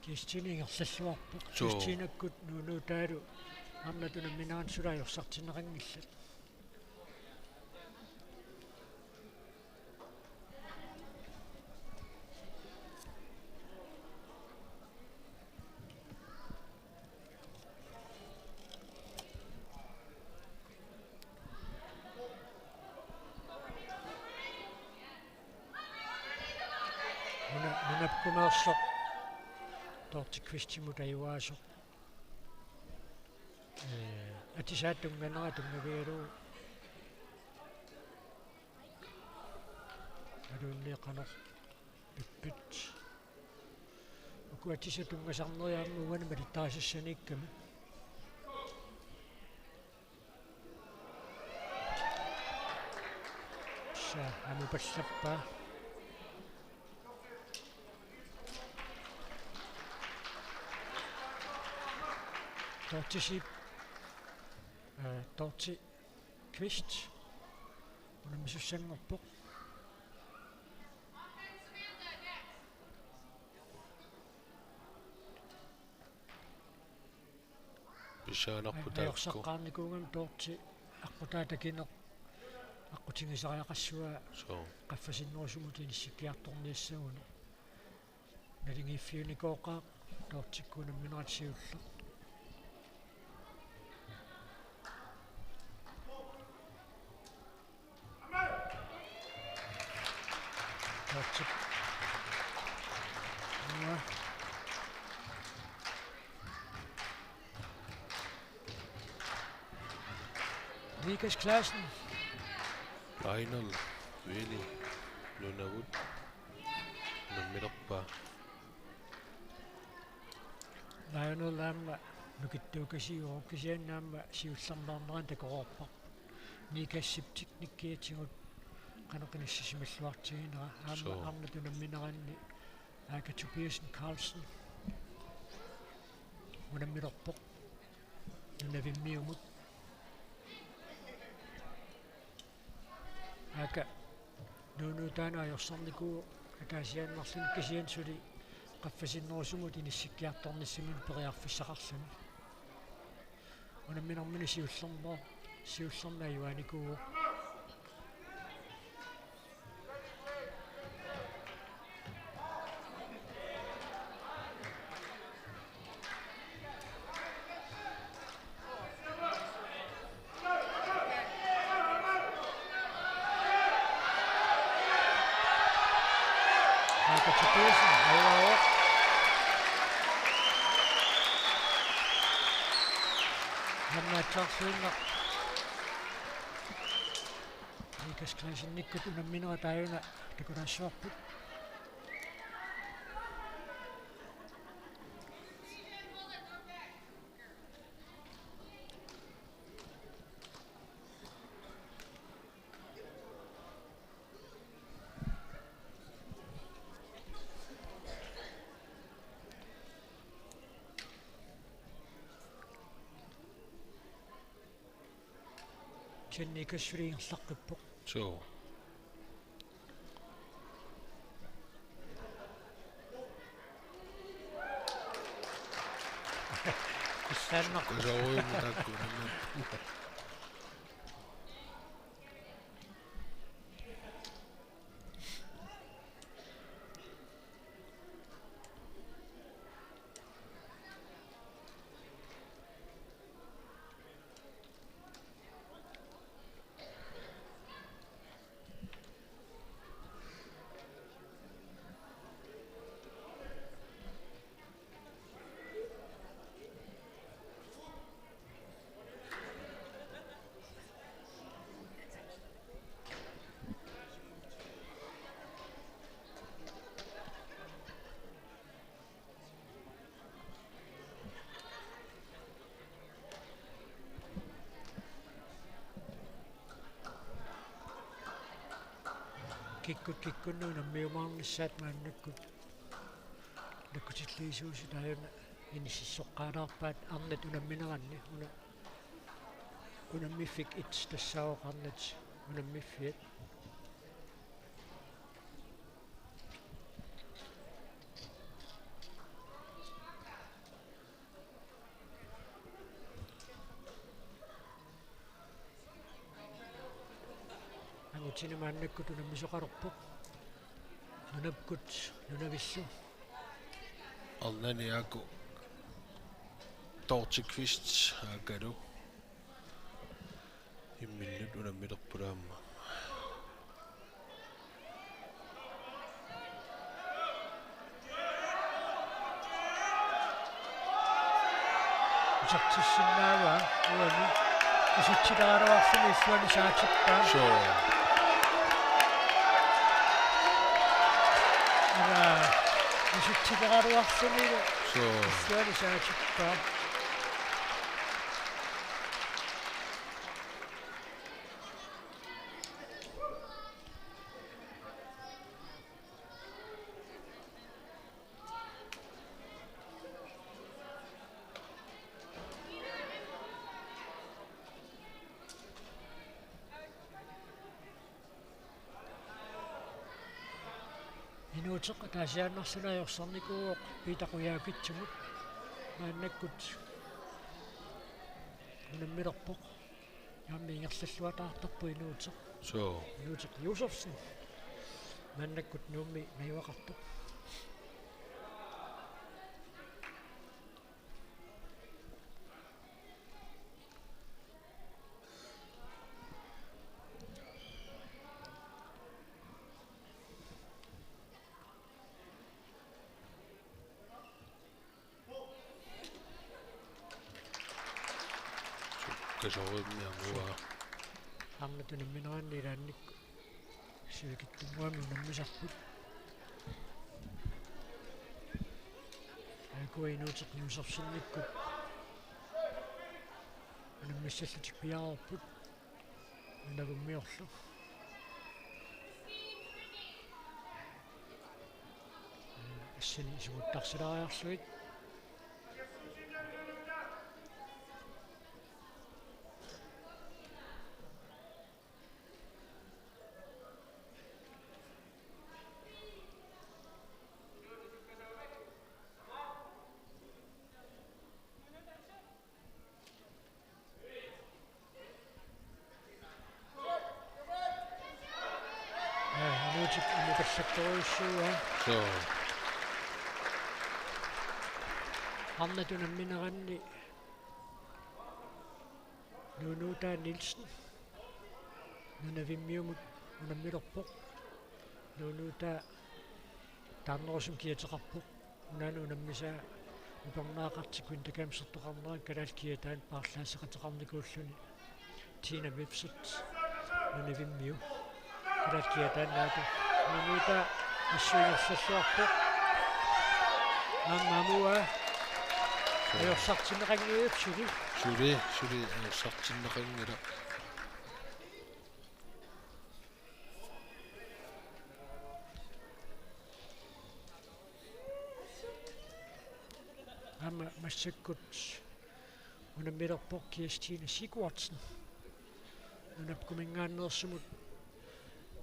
Kirstine ingerlalluarpoq. Suu. Kirstinekkut Nuunuutaalu arnat unammineranni suli ajorsartinneqanngillat. Nuna-, nunappumeersoq Dorthe Qvistimut ajugaasoq. Ee, atisaat tunnganera tunngavigalugu. Maluunniit qanoq pippit. Uku atisat tunngasarnerit aamma uani malittarisassaniikkami. Sa amupallappaa. Dorthe Sib-, eh, Dorthe Qvist unammisussanngorpoq. Pissanganarpoq taakku. Ajorsaqqaarnikuugami Dorthe aqqutaa takineq aqqutigisariaqassavaa. Suu. Qaffasinnerusumut inissikkiartorniassagunarpoq. Naligiiffiunikooqaaq Dorthekkut unamminerat siulleq. Dorthe. Uanga. Vikas Clausen. Lionel Veli Nunavut. Unammilerpaa. Lionel aamma nukittuukasiuvoq, kisianni aamma siullermeernerani takoreerparput. Nikas Sibtip nikkiatigut qanoq inissisimalluartiginera aamma. Suu. Arnat unammineranni Aaka Tobiassen Carlsen unammilerpoq Nunavimmiumut. Aaka Nuunuutaanut ajorsarnikuuvoq ataasiaannarluni, kisianni suli qaffasinnerusumut inissikkiartornissaminut periarfissaqarluni. Unamminermini siullermut, siullermut ajugaanikuuvoq. Aaka Tobiassen, ajugaavoq. Aamma aatsaarluinnaq Vikas Clausenikkut unamminera taajuna takulaassavarput. Jenny Kassuli ingerlaqqippoq. Suu. Issaannaq. Kusarujummut taakku. Kikkut kikkunnut unammiumaarnissaat maannakkut nakkutilliisuusut aajuna inissisoqqaalaarpaat arnat unammineranni una-, unammiffik et tassaavoq arnat unammiffiat. Angutini maannakkut unammisoqalerpoq. Nunakkut nunavillu. Arnani Aku Dorte Kvist Akalu. Imminnut unammilerput aamma. Isertissinnaavaa uani. Isitsileraluarfini illuani saatippaa. Suu. Ila isitsileraluarfini Suu. illuani saatippaa. Inuuteq ataasiaannarluni ajorsarnikuuvoq Peter Qujaukitsumut. Maannakkut unammilerpoq. Aamma ingerlalluataartarpoq Inuuteq. Suu. Inuuteq Josefsen. Maannakkut Nuummi najugaqartoq. Kasorimmi amua. Arnat unammineranni ilaannikkut sivikitsunnguamik unammisarput. Aajuku Inuuteq Josefsenikkut unammissallutik piareerput. Nunavimmiorlu. Assini isumuttarsilaariarlugit. Aa, Inuuteq amukallaqqorujussuuaa. Suu. Arnat unammineranni Nuunuutaa Nielsen Nunavimmiumut unammilerpoq. Nuunuutaa taarnerusumik kiateqarpoq. Unaana unammisaa upernaaqartik Winter Gamesertoqarnera kalaallit kiataanni paarlaasseqateqarnikuulluni. Tina Vepseth Nunavimmiu. Kalaallit kiataannaata. Nuunuutaa assut ingerlalluarpoq. Aamma amuaa. Ajorsartinneqanngilaq suli. Suli, suli ajorsartinneqanngilaq. Aamma massakkut unammilerpoq Kirstine Sigurdsen. Nunap Kuminngaanneersumut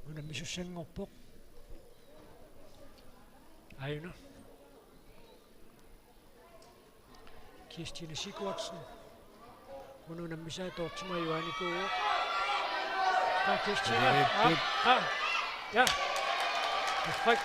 unammisussanngorpoq. Aajuna. Kirstine Sigurdsen. Una unammisaa Dortemut ajugaanikuuvoq. Aa, Kirstine. Aa, aa. Ja. Perfekt.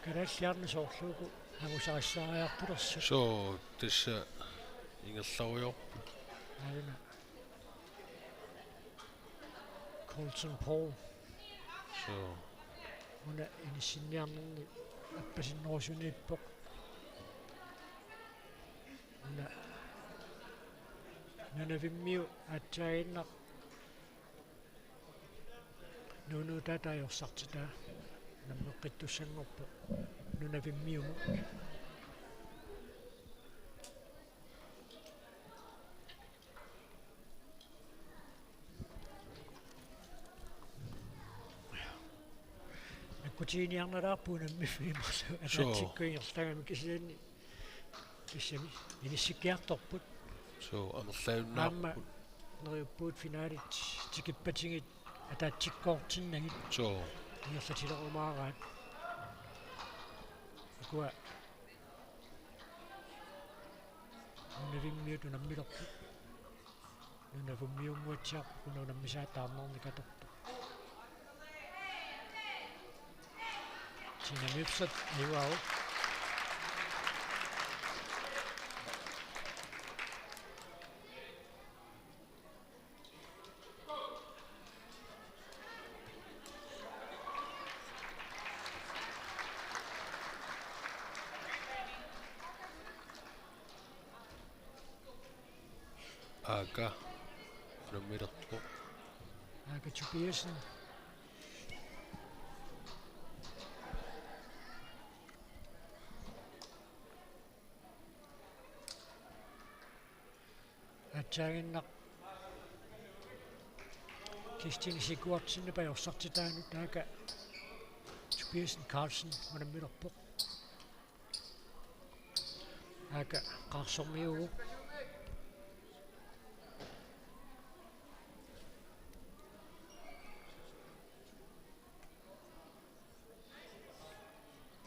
Kalaallit arnat soorlu uku angusarissaariartulersut. Suu, tassa ingerlarujoorput. Aajuna. Colton Paul. Suu. Una inissinniarnerni appasinnerusuniippoq. Una Nunavimmiut aatsaaginnaq Nuunuutaata ajorsartitaa. Nammeqqittussanngorpoq Nunavimmiumut. Nakkutiginiarnalaarpoq unammiffik marluk. Suu. Ataatsikkut ingerlagami kisianni. Tassami inissikkiartorput. Suu, amerlajunnaarput. Aamma neriuppugut finalit tikippatigit ataatsikkoortinnagit. Suu. Ingerlatilerumaaraat. Ukua Nunavimmiut unammilerput. Nunavimmiunnguatsiarput una unammisaata taarnernik atortoq. Tina Mifsud, Iwao. Aaka unammilerpoq. Aaka Tobiassen. Aatsaannguaq Kirstine Sigurdsenip ajorsartitaanut Aaka Tobiassen Carlsen unammilerpoq. Aaka qaarsormiuuvoq.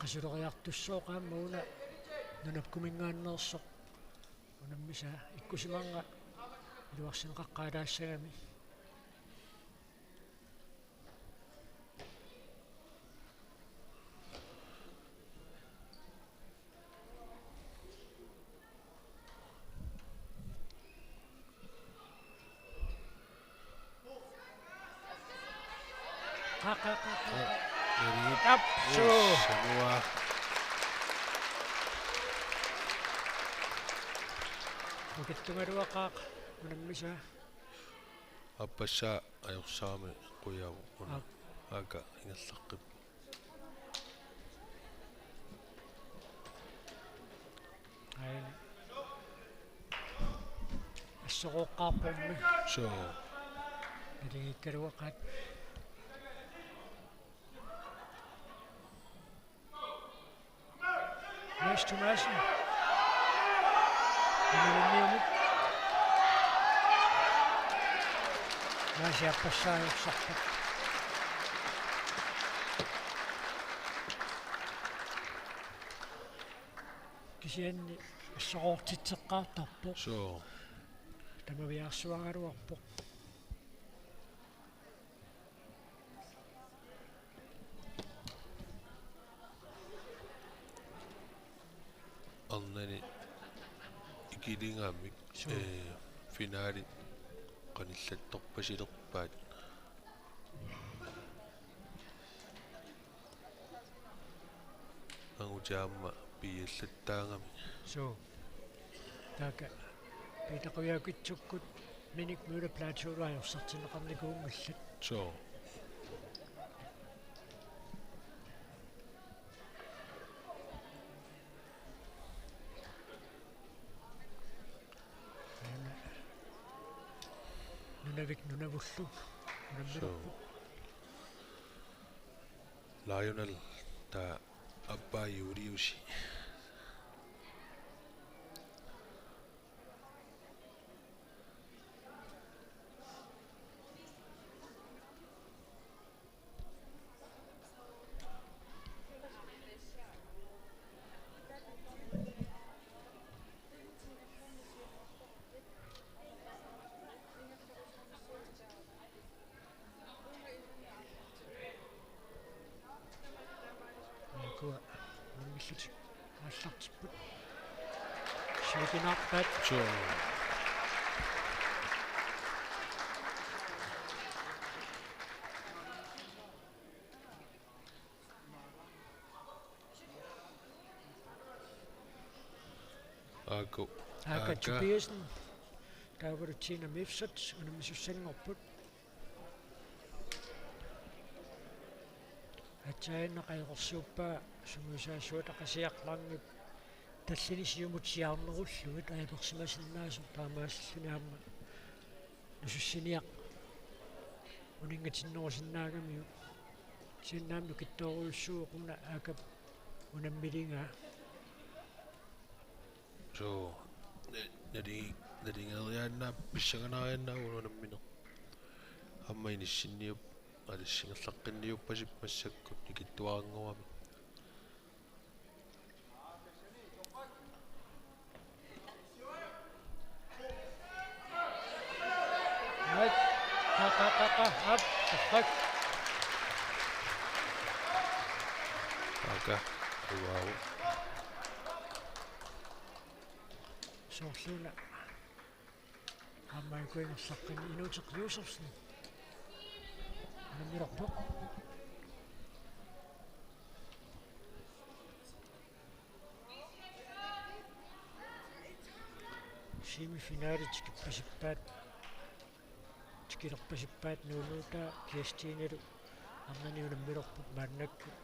Qasuleriartussooq aamma una nunappuminngaanneersoq unammisaa ikkussimaarnanga iluarsineqaqqaalaassagami. Qa, qa, qa, qa, qa. Neriit. Apsu. Yes, sanua. Ukittumaluaqaaq unammisaa. Aappassaa ajorsarami qujavoq una. Aap. Aaka ingerlaqqippoq. Aini. Assorooqqaarpormi. Suu. Naligiikkaluaqaat. Mads Thomassen. Nunavimmiumut. Mads aappassaa ajorsarpoq. Kisianni assoroortitseqqaartarpoq. Suu. Tamaviaarsuaraluarpoq. Arnani ikiligamik, suu, ee, finalit qanillattorpasilerpaat. Angutit aamma piiallattaagami. Suu. Taakku Peter Qujaukitsukkut Minik Møller Plateaullu ajorsartinneqarnikuunngillat. Suu. Nunavik Nunavullu. Suu. Lionel, taava aappaa Juliusi. Ukua unammillutik aallartipput. Sivikinaarpaat. Suu. Aakku. Aaka. Aaka Tobiassen. Taavalu Tina Mifsud unammisussanngorput. Taanna qajoqersuuppaa sungiusaasuata Qasigiannguit tallini siumut siaarnerullugit ajulersimasinnaasoq, taamaasilluni aamma nusussiniaq uninngatinnerusinnaagamiuk. Kisianni aamma nukittoorujussuuvoq una Aakap unammiligaa. Suu, na-, nali-, naligeeriaannaa pissanganariaannaa unammineq. Aamma inissinniup-, alissingerlaqqinniuppasippoq massakkut nikittuarannguamik. Aa, qa, qa, qa, qa, aap, torrak. Aaka, wow. Soorluuna aamma ikuingerlaqqinni Inuuteq Josefsen unammilerpoq. Semifinalit tikippasippaat, tikilerpasippaat Nuunuutaa Kirstinalu arnani unammilerput, maannakkut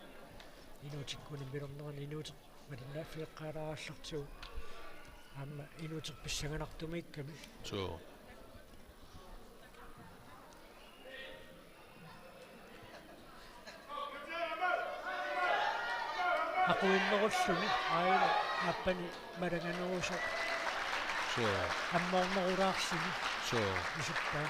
Inuutikka unammilernerani Inuuteq malinnaaffeeqqaalaagallartigu aamma Inuuteq pissanganartumiikkami. Suu. Aquinnerulluni aajuna aappani malanganerusoq. Suu. Ammoornerulaarluni. Suu. Isuppaa.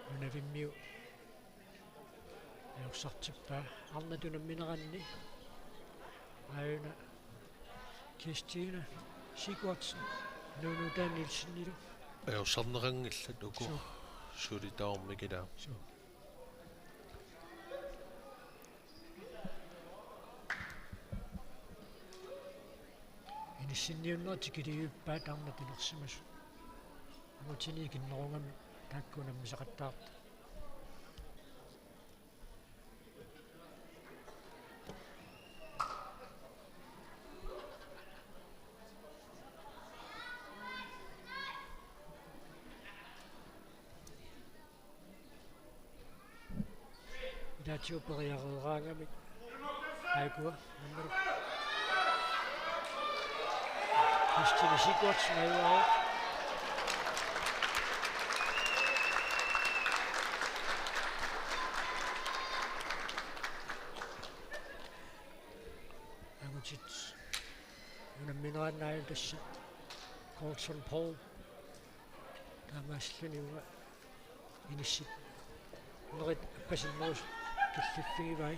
Nunavimmiut ajorsartippaa arnat unammineranni. Aajuna Kirstine Sigurdsen, Nuunuutaa Nielsenilu. Ajorsarneqanngillat uku. Suu. Suli taormik ilaa. Suu. Inissinniunnerit tikilivippaat arnat inersimasut. Angutini ikinnerugami taakku unammisaqattaartut. Ilaatigut periareeraangamik. Aajukua, nummer. Kirstine Sigurdsen ajuaa. Angutit unammineranni aajuna tassa Colson Paul. Taamaasilluni uanga inissinnerit appasinnerusut killiffigivai.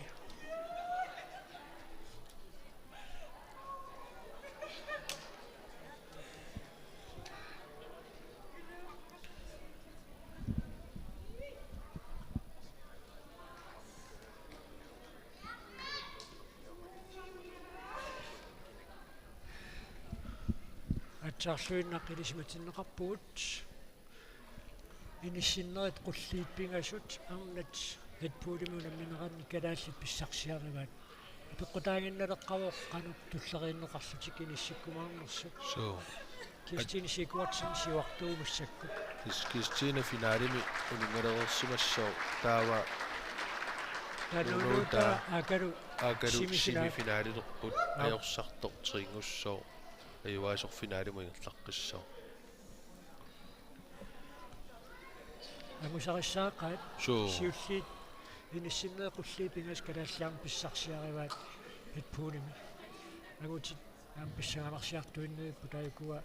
Aatsaarluinnaq ilisimatinneqarpugut. Inissinnerit qulliit pingasut arnat Red Bullimi unammineranni kalaallit pissarsiarivaat. Peqqutaaginnaleqqavoq qanoq tulleriinneqarlutik inissikkumaarnersut. Suu. Kirstine Sigurdsen siuartuuvoq massakkut. Kis-, Kirstine finalimi uninngalereersimassooq, taava Nuunuutaa Aakalu Aakalu semifina-, semifinalerput. Aap. Ajorsartoq tringussooq. Ajuaasoq finalimut ingerlaqqissooq. Angusarissaaqaat. Suu. Siulliit inissinnerit qulliit pingasut kalaallit aamma pissarsiarivaat Red Bullimi. Angutit aamma pissanganarsiartuinnavipput, taakku ukua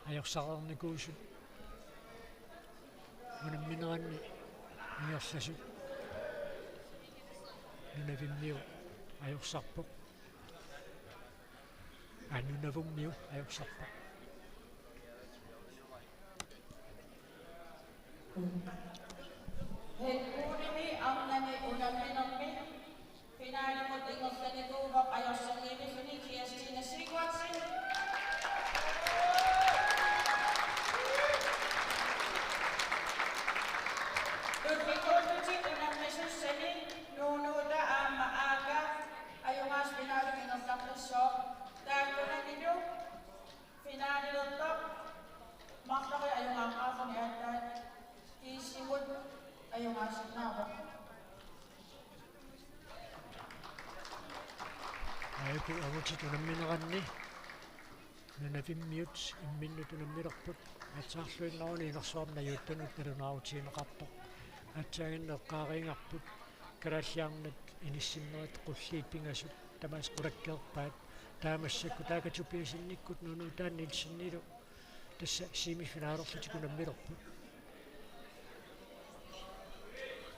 ajorsareernikuusut unammineranni ingerlasut. Nunavimmiut ajorsarpoq. Aa, Nunavummiut ajorsarpoq. Red Bullimi arnani unamminermi finalimut ingerlanikuuvoq ajorsarniarluni Kirstine Sigurdsen. Tullikuullutik unammisussani Nuunuutaa aamma Aaka ajugaasut finalimut ingerlaqqissooq. Taakkunanilu finalilertoq marloriarluni ajugaasut Angutit unammineranni nunavimmiut imminnut unammilerput. Aatsaarluinnaruni inersuarmi najuuttunut nalunaarutigineqarpoq. Aatsaannguaq eqqaareerparput kalaallit arnat inissinnerit qulliit pingasut tamaasa qulakkeerpaat. Taava massakkut Aaka Tobiassenikkut Nuunuutaa Nielsenilu tassa semifinalerlutik unammilerput.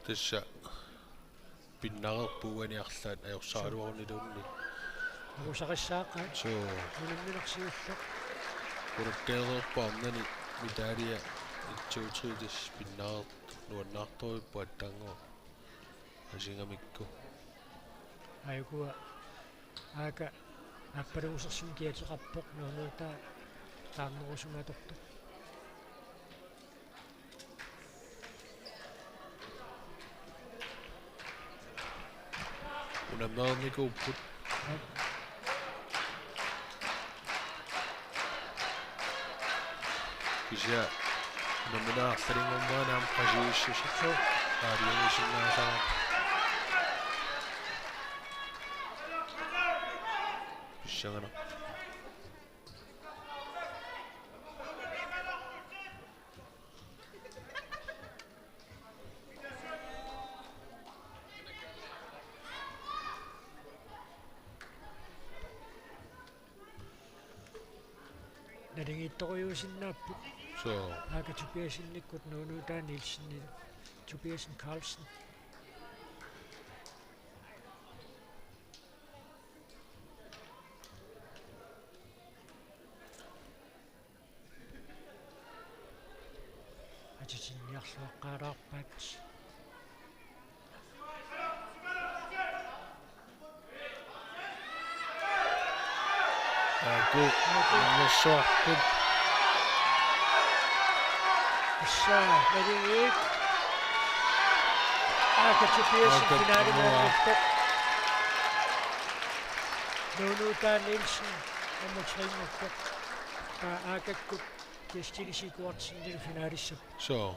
Tassa pinnareerput uani arlaat ajorsaraluaruniluunniit. Ajorsarissaaqqat. Suu. Unamminersiullu. Qulakkeereerput arnani medalje et to tre, tassa pinnareerput, nuannaartorujussuupput aatsaannguaq asingamikku. Aajukua Aaka aappaluusersumik kiateqarpoq, Nuunuutaa taarnerusumik atortoq. Unammereernikuupput. Kisianni unammineq arlalinngormat aamma qasuissuseq. Suu. Aaliangisinnaasara. Pissanganaq. Naligiittorujuusinnaapput. Suu. Aaka Tobiassenikkut Nuunuutaa Nielsenilu Tobiassen Carlsen. Atitinniarluaqqaalaarpaat. Aaku, unammersuarput. Tassa naligiit. Aaka Tobiassen Aaka finalimut unammilerpoq. Nuunuutaa Nielsen nummer tre-mut. Taava Aakakkut Kirstine Sigurdsen finalissap. Suu.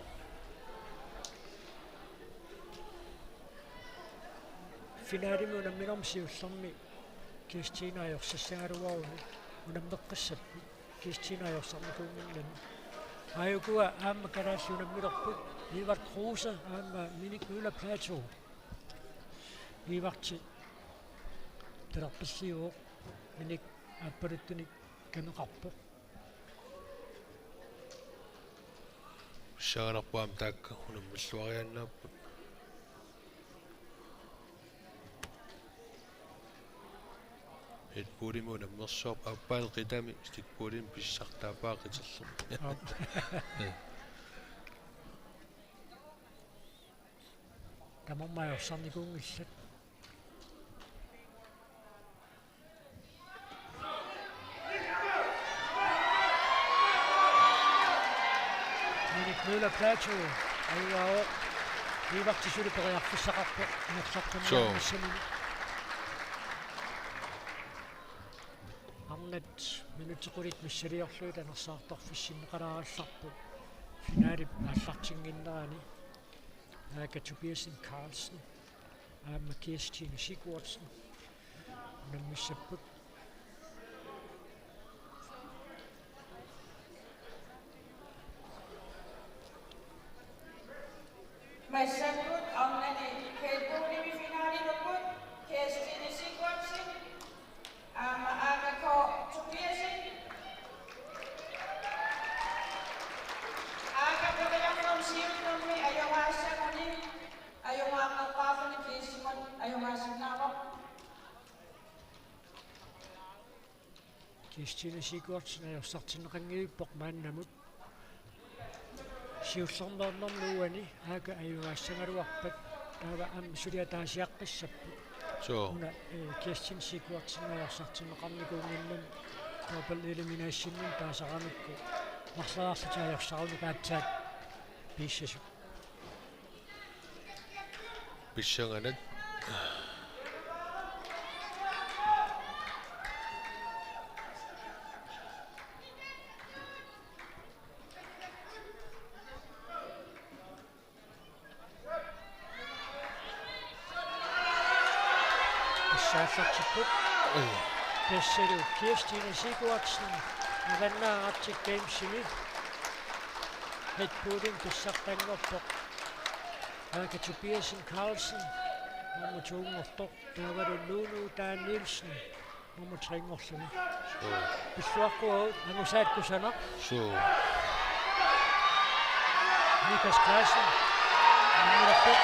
Finalimi unamminermi siullermi Kirstine ajorsassagaluaruni unammeqqissapput, Kirstine ajorsarnikuunnginnami. Aajukua aamma kalaallit unammilerput, Evald Kruse aamma Minik Møller Platou. Evald talerpilliuvoq, Minik aappaluttunik kameqarpoq. Pissanganarpoq aamma taakku unammilluariaannaapput. Red Bullimi unammersuarput, aappaani qitami stikpuulimik pissartaappaa qiterlumi. Aap. Tamarmik ajorsarnikuunngillat. Minik Møller Platou, ajugaavoq, Evald suli periarfissaqarpoq, ingerlaqqinniarnissamini. Suu. Arnat minutsit qulit missiliorlugit anersaartorfissinneqalaarallarput finalip aallartinnginnerani. Aaka Tobiassen Carlsen aamma Kirstine Sigurdsen unammissapput. Massakkut arnani Red Bullimi finalilerput Kirstine Sigurdsen aamma Aaka K. Tobiassen. Aaka periarfissaq siullermi ajoraassaguni ajoraaqerpaarluni Kirstinemut ajoraasinnaavarput. Kirstine Sigurdsen ajorsartinneqanngivippoq maannamut. Siullermeernermi uani Aaka ajugaassagaluarpat taava aamma suli ataasiaqqissapput. Suu. Una, eh, Kirstine Sigurdsen ajorsartinneqarnikuunnginnami double eliminationimi taasaramikku marloriarlutik ajorsarnikuupput aatsaat piissasut. Pissanganaq. Tassa aallartipput. Ee. Tassalu Kirstine Sigurdsen, avannaartik Gamesimi. Red Bullimi pissartanngorpoq Aka Tobiassen Carlsen, nummer to-nngortoq, taavalu Lulu Danielsen, nummer tre-nngorluni. Suu. Pilluaqquagut, angusaat kusanaq. Suu. Lukas Clausen. Unamminerpoq.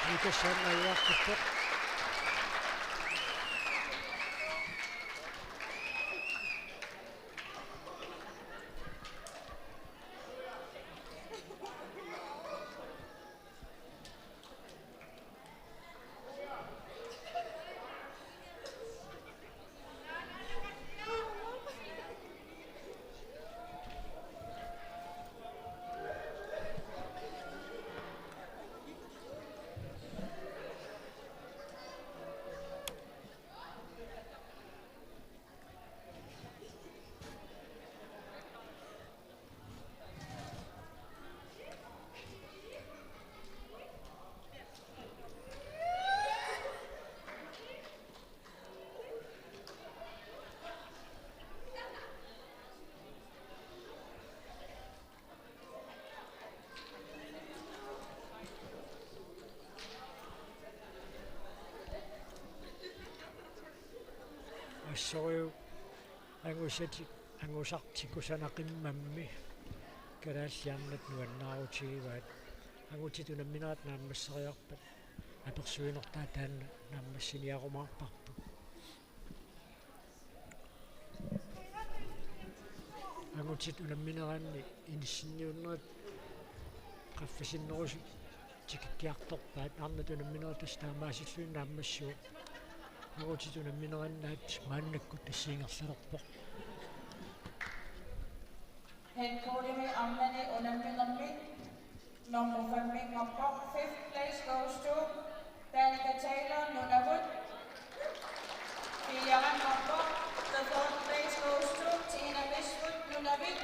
Lukas Sandberg uaqqippoq. Assoriup angusatik, angusartik kusanaqimmammi Kalaallit Nunaat nuannaarutigivaat. Angutit unamminerat naammasseriarpat apersuinertaa taanna naammassiniarumaarparput. Angutit unammineranni inissinniunnerat qaffasinnerusut tikikkiartorpaat, arnat unamminerat tassa taamaasilluni naammassivoq. Angutit unammineranni maannakkut tassa ingerlalerpoq. Head coachimi arnani unamminermi nummer fem-inngorpoq, fifth place goes to Danica Taylor, Nunavut. Fire-nngorpoq, the fourth place goes to Tina Bismuth, Nunavik.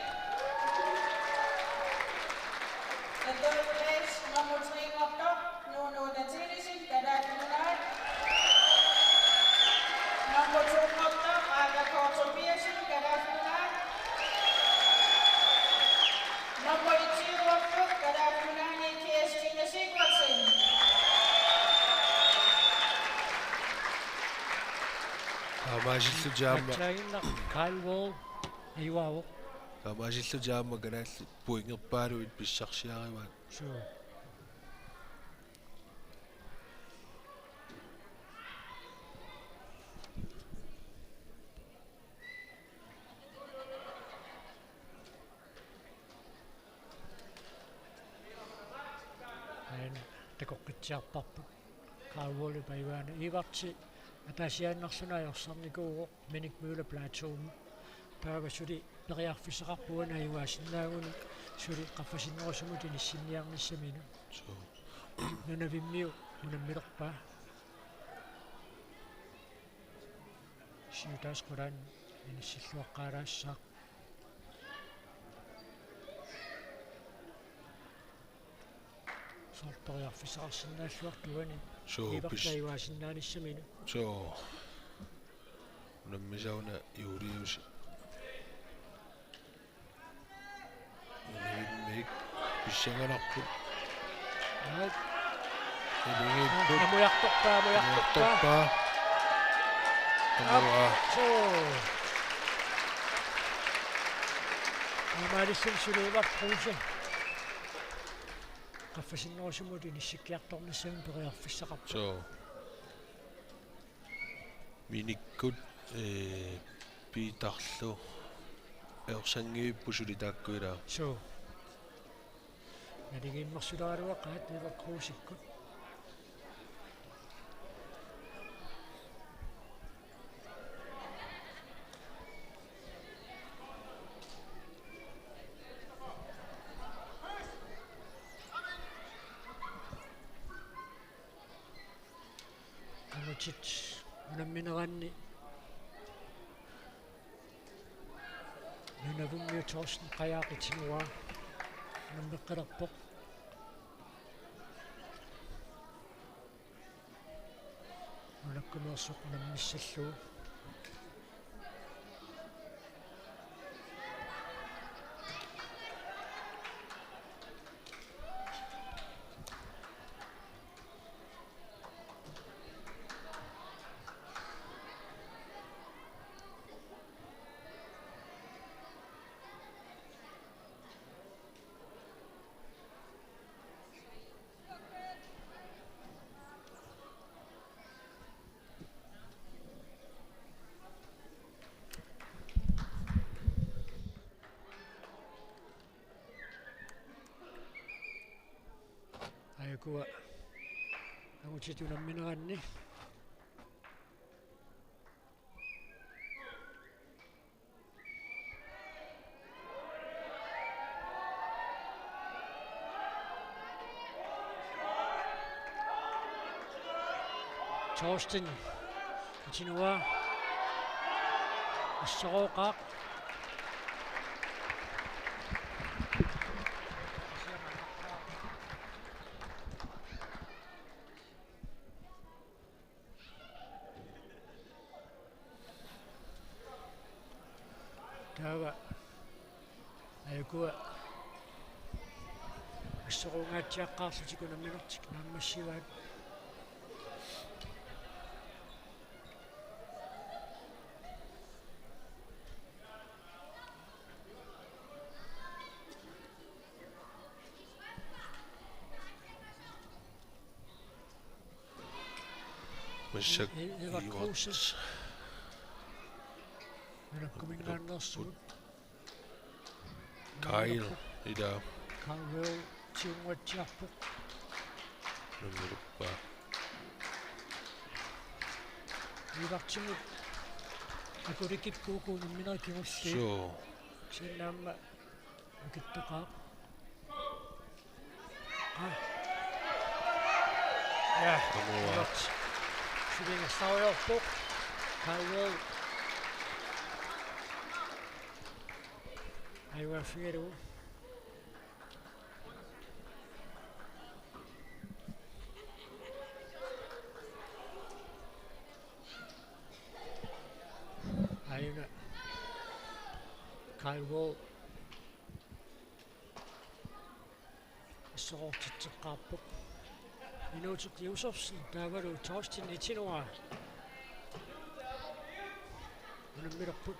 The third place, nummer tre-nngortoq, Nuno Dathenissen, Kalaallit Nunaat. Nummer to-nngortoq, Aka K. Tobiassen, Kalaallit Nunaat. Nummer et-nngortoq, Kalaallit Nunaanni Kirstine Sigurdsen. Taamaasillutik aamma. Aatsaannguaq Kyle Wall, ajugaavoq. Taamaasillutik aamma kalaallit pointerpaaluit pissarsiarivaat. Suu. Aana takoqqitsiarparput. Kyle Wallip ajugaanut. Ivarti ataasiaannarluni ajorsarnikuuvoq. Minik Møller Plateaumut. Taava suli periarfissaqarpoq uani ajugaasinnaagunik suli qaffasinnerusumut inissinniarnissaminut. Suu. Nunavimmiut unammilerpaa. Siutaasa qulaani inissilluaqqaalaassaaq. Soorlu periarfissaqarsinnaalluartoq uani. Suu, Ivarti pis- ajugaasinnaanissaminut. Suu. Unammisaq una Julius. Unavimmik pissanganarpoq. Aat. Unavimmik. Amujartorpaa, amujartorpaa. Amujartorpaa. Amuja. Suu. Taamaalilluni suli Ivar Kruse qaffasinnerusumut inissikkiartornissaminut periarfissaqarpoq. Suu. Minikkut, ee, Piitarlu ajorsanngivippoq suli taakku ilaa. Suu. Naligiimmersuleraluaqaat Ivar Krusikkut. Angutit unammineranni Nunavummiut Thorsten Kajaak Itimua unammeqqilerpoq. Unamminersoq unammissallugu. Aajuku angutitut unammineranni. Thorsten, Itinua, assorooqaaq. Taava aajuku assorungaatsiaqqaarlutik unamminertik naammassivaat. Massakkut Eva Kruse. Ivat. Unamminerput. Kyle, ila. Kyle tiunnguatsiarpoq. Unamminerpaa. Ivartimut akulikippuuku unamminerit kingulliit. Suu. Kisianni aamma Nukittoqaaq. Aa. Ja. Amuat. Silingersarujoorpoq. Kyle. Ajugaaffigalugu. Aina. Kyle Wall. Assorortitseqqaarpoq. Inuuteq Josefsen taavalu Thorsten Itinua. Unammilerput.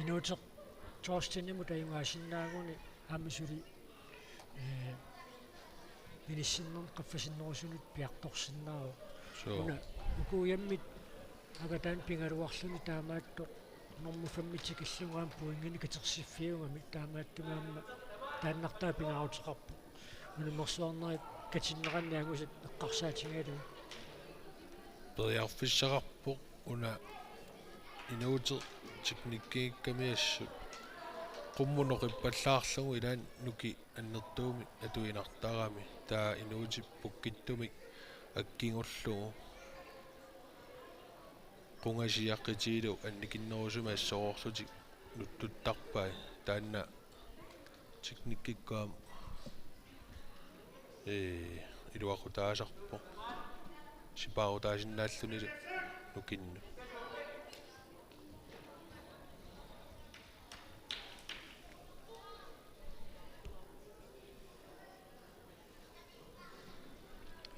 Inuuteq Thorstenimut ajugaasinnaaguni aamma suli, ee, inissinnermut qaffasinnerusunut piartorsinnaavoq. Suu. Una uku ujammit angataani pigaluarluni taamaattoq normu femmi tikillugu aamma pointinik katersiffiugami, taamaattumik aamma taannartaa pingaaruteqarpoq. Unammersuarnerit katinneranni angusat eqqarsaatigalugit. Periarfissaqarpoq. Una inuuteq teknikkikkamiassut qummut noqippallaarlugu ilaanni nuki annertuumik atuinartarami, taava inuutit pukkittumik akkigullugu qungasiaqitigilu annikinnerusumik assoroorlutik nuttuttarpai, taanna teknikkikkut aamma, ee, iluaqutaasarpoq. Sipaarutaasinnaallunilu nukinnut.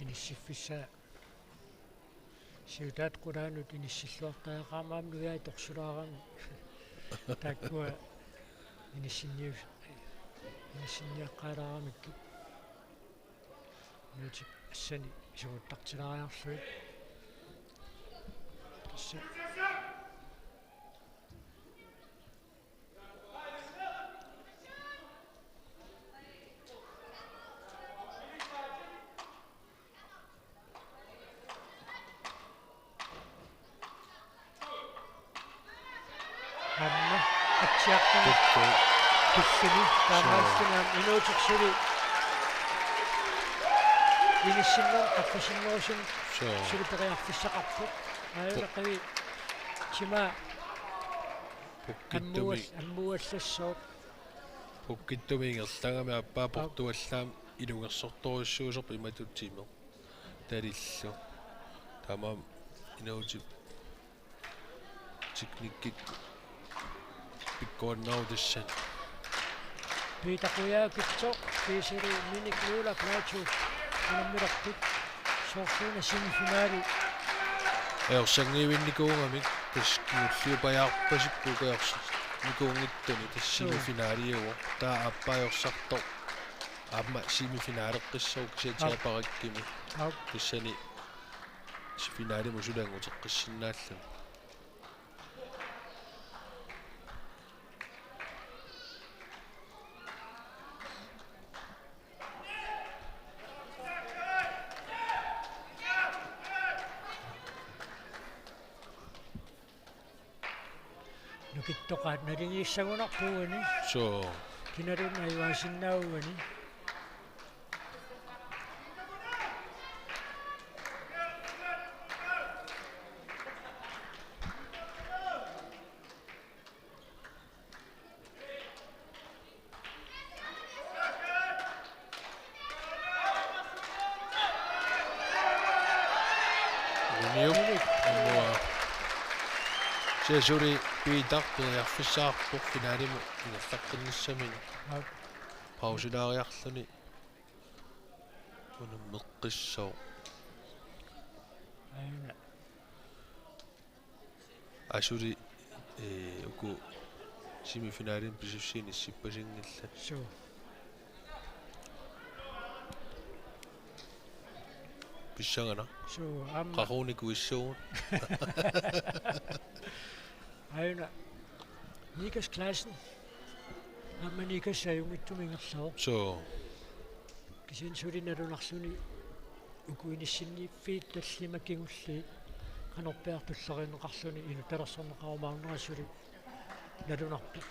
Inissiffissaa. Siutaat qulaanut inissilluartariaqarami aamma nujaat torsulaarami. Taakkua inissinnius-, inissinniaqqaalaaramikkit. Nuutit assani isuuttartilaariarlugit. Tassa. Aamma atsiartumik Tuttu. Tullini taamaalilluni aamma inuuteq suli inissinneq qaffasinnerusumik. Suu. Suli periarfissaqarpoq. Aajuna qivi tima. Pukkittumik. Ammual-, ammuallassooq. Pukkittumik ingerlagami aappaa portuallaamik ilungersortorujussuusoq imatut timeq. Talillu. Taamaammat inuutip teknikkikkut pikkorinnaavoq tassani. Peter Kujaakitsoq, P S R-i Minik Nuula Plateau unammilerput, soorluuna semifinali. Ajorsanngivinnikuugamik, tassa kingulliupajaarpasipput ajorsannikuunngitsuni, tassa semifinaliuvoq. Taava aappaa ajorsartoq aamma semifinaleqqissaaq kisianni Aap. Tiaparakkimi. Aap. Tassani finalimut suli anguteqqissinnaalluni. Nukittoqaat naligiissagunarpoq uani. Suu. Kinaluunniit ajugaasinnaapput uani. Uniuk. Aamma. Suli Peter periarfissaqarpoq finalimut ingerlaqqinnissaminik. Aap. Pausilaariarluni unammeqqissaaq. Aajuna. Asuli, eh, uku semifinalimi pisussat inissippasingillat. Suu. Pissanganaq. Suu, aamma. Qaqugu nikuissuugut. Aajuna. Nikas Clausen. Aamma Nikas ajunngitsumik ingerlavoq. Suu. Kisianni suli nalunarluni uku inissinniiffiit tallimat kingulliit qanorpiaq tulleriinneqarluni inuttalersorneqarumaarnera suli nalunarpoq.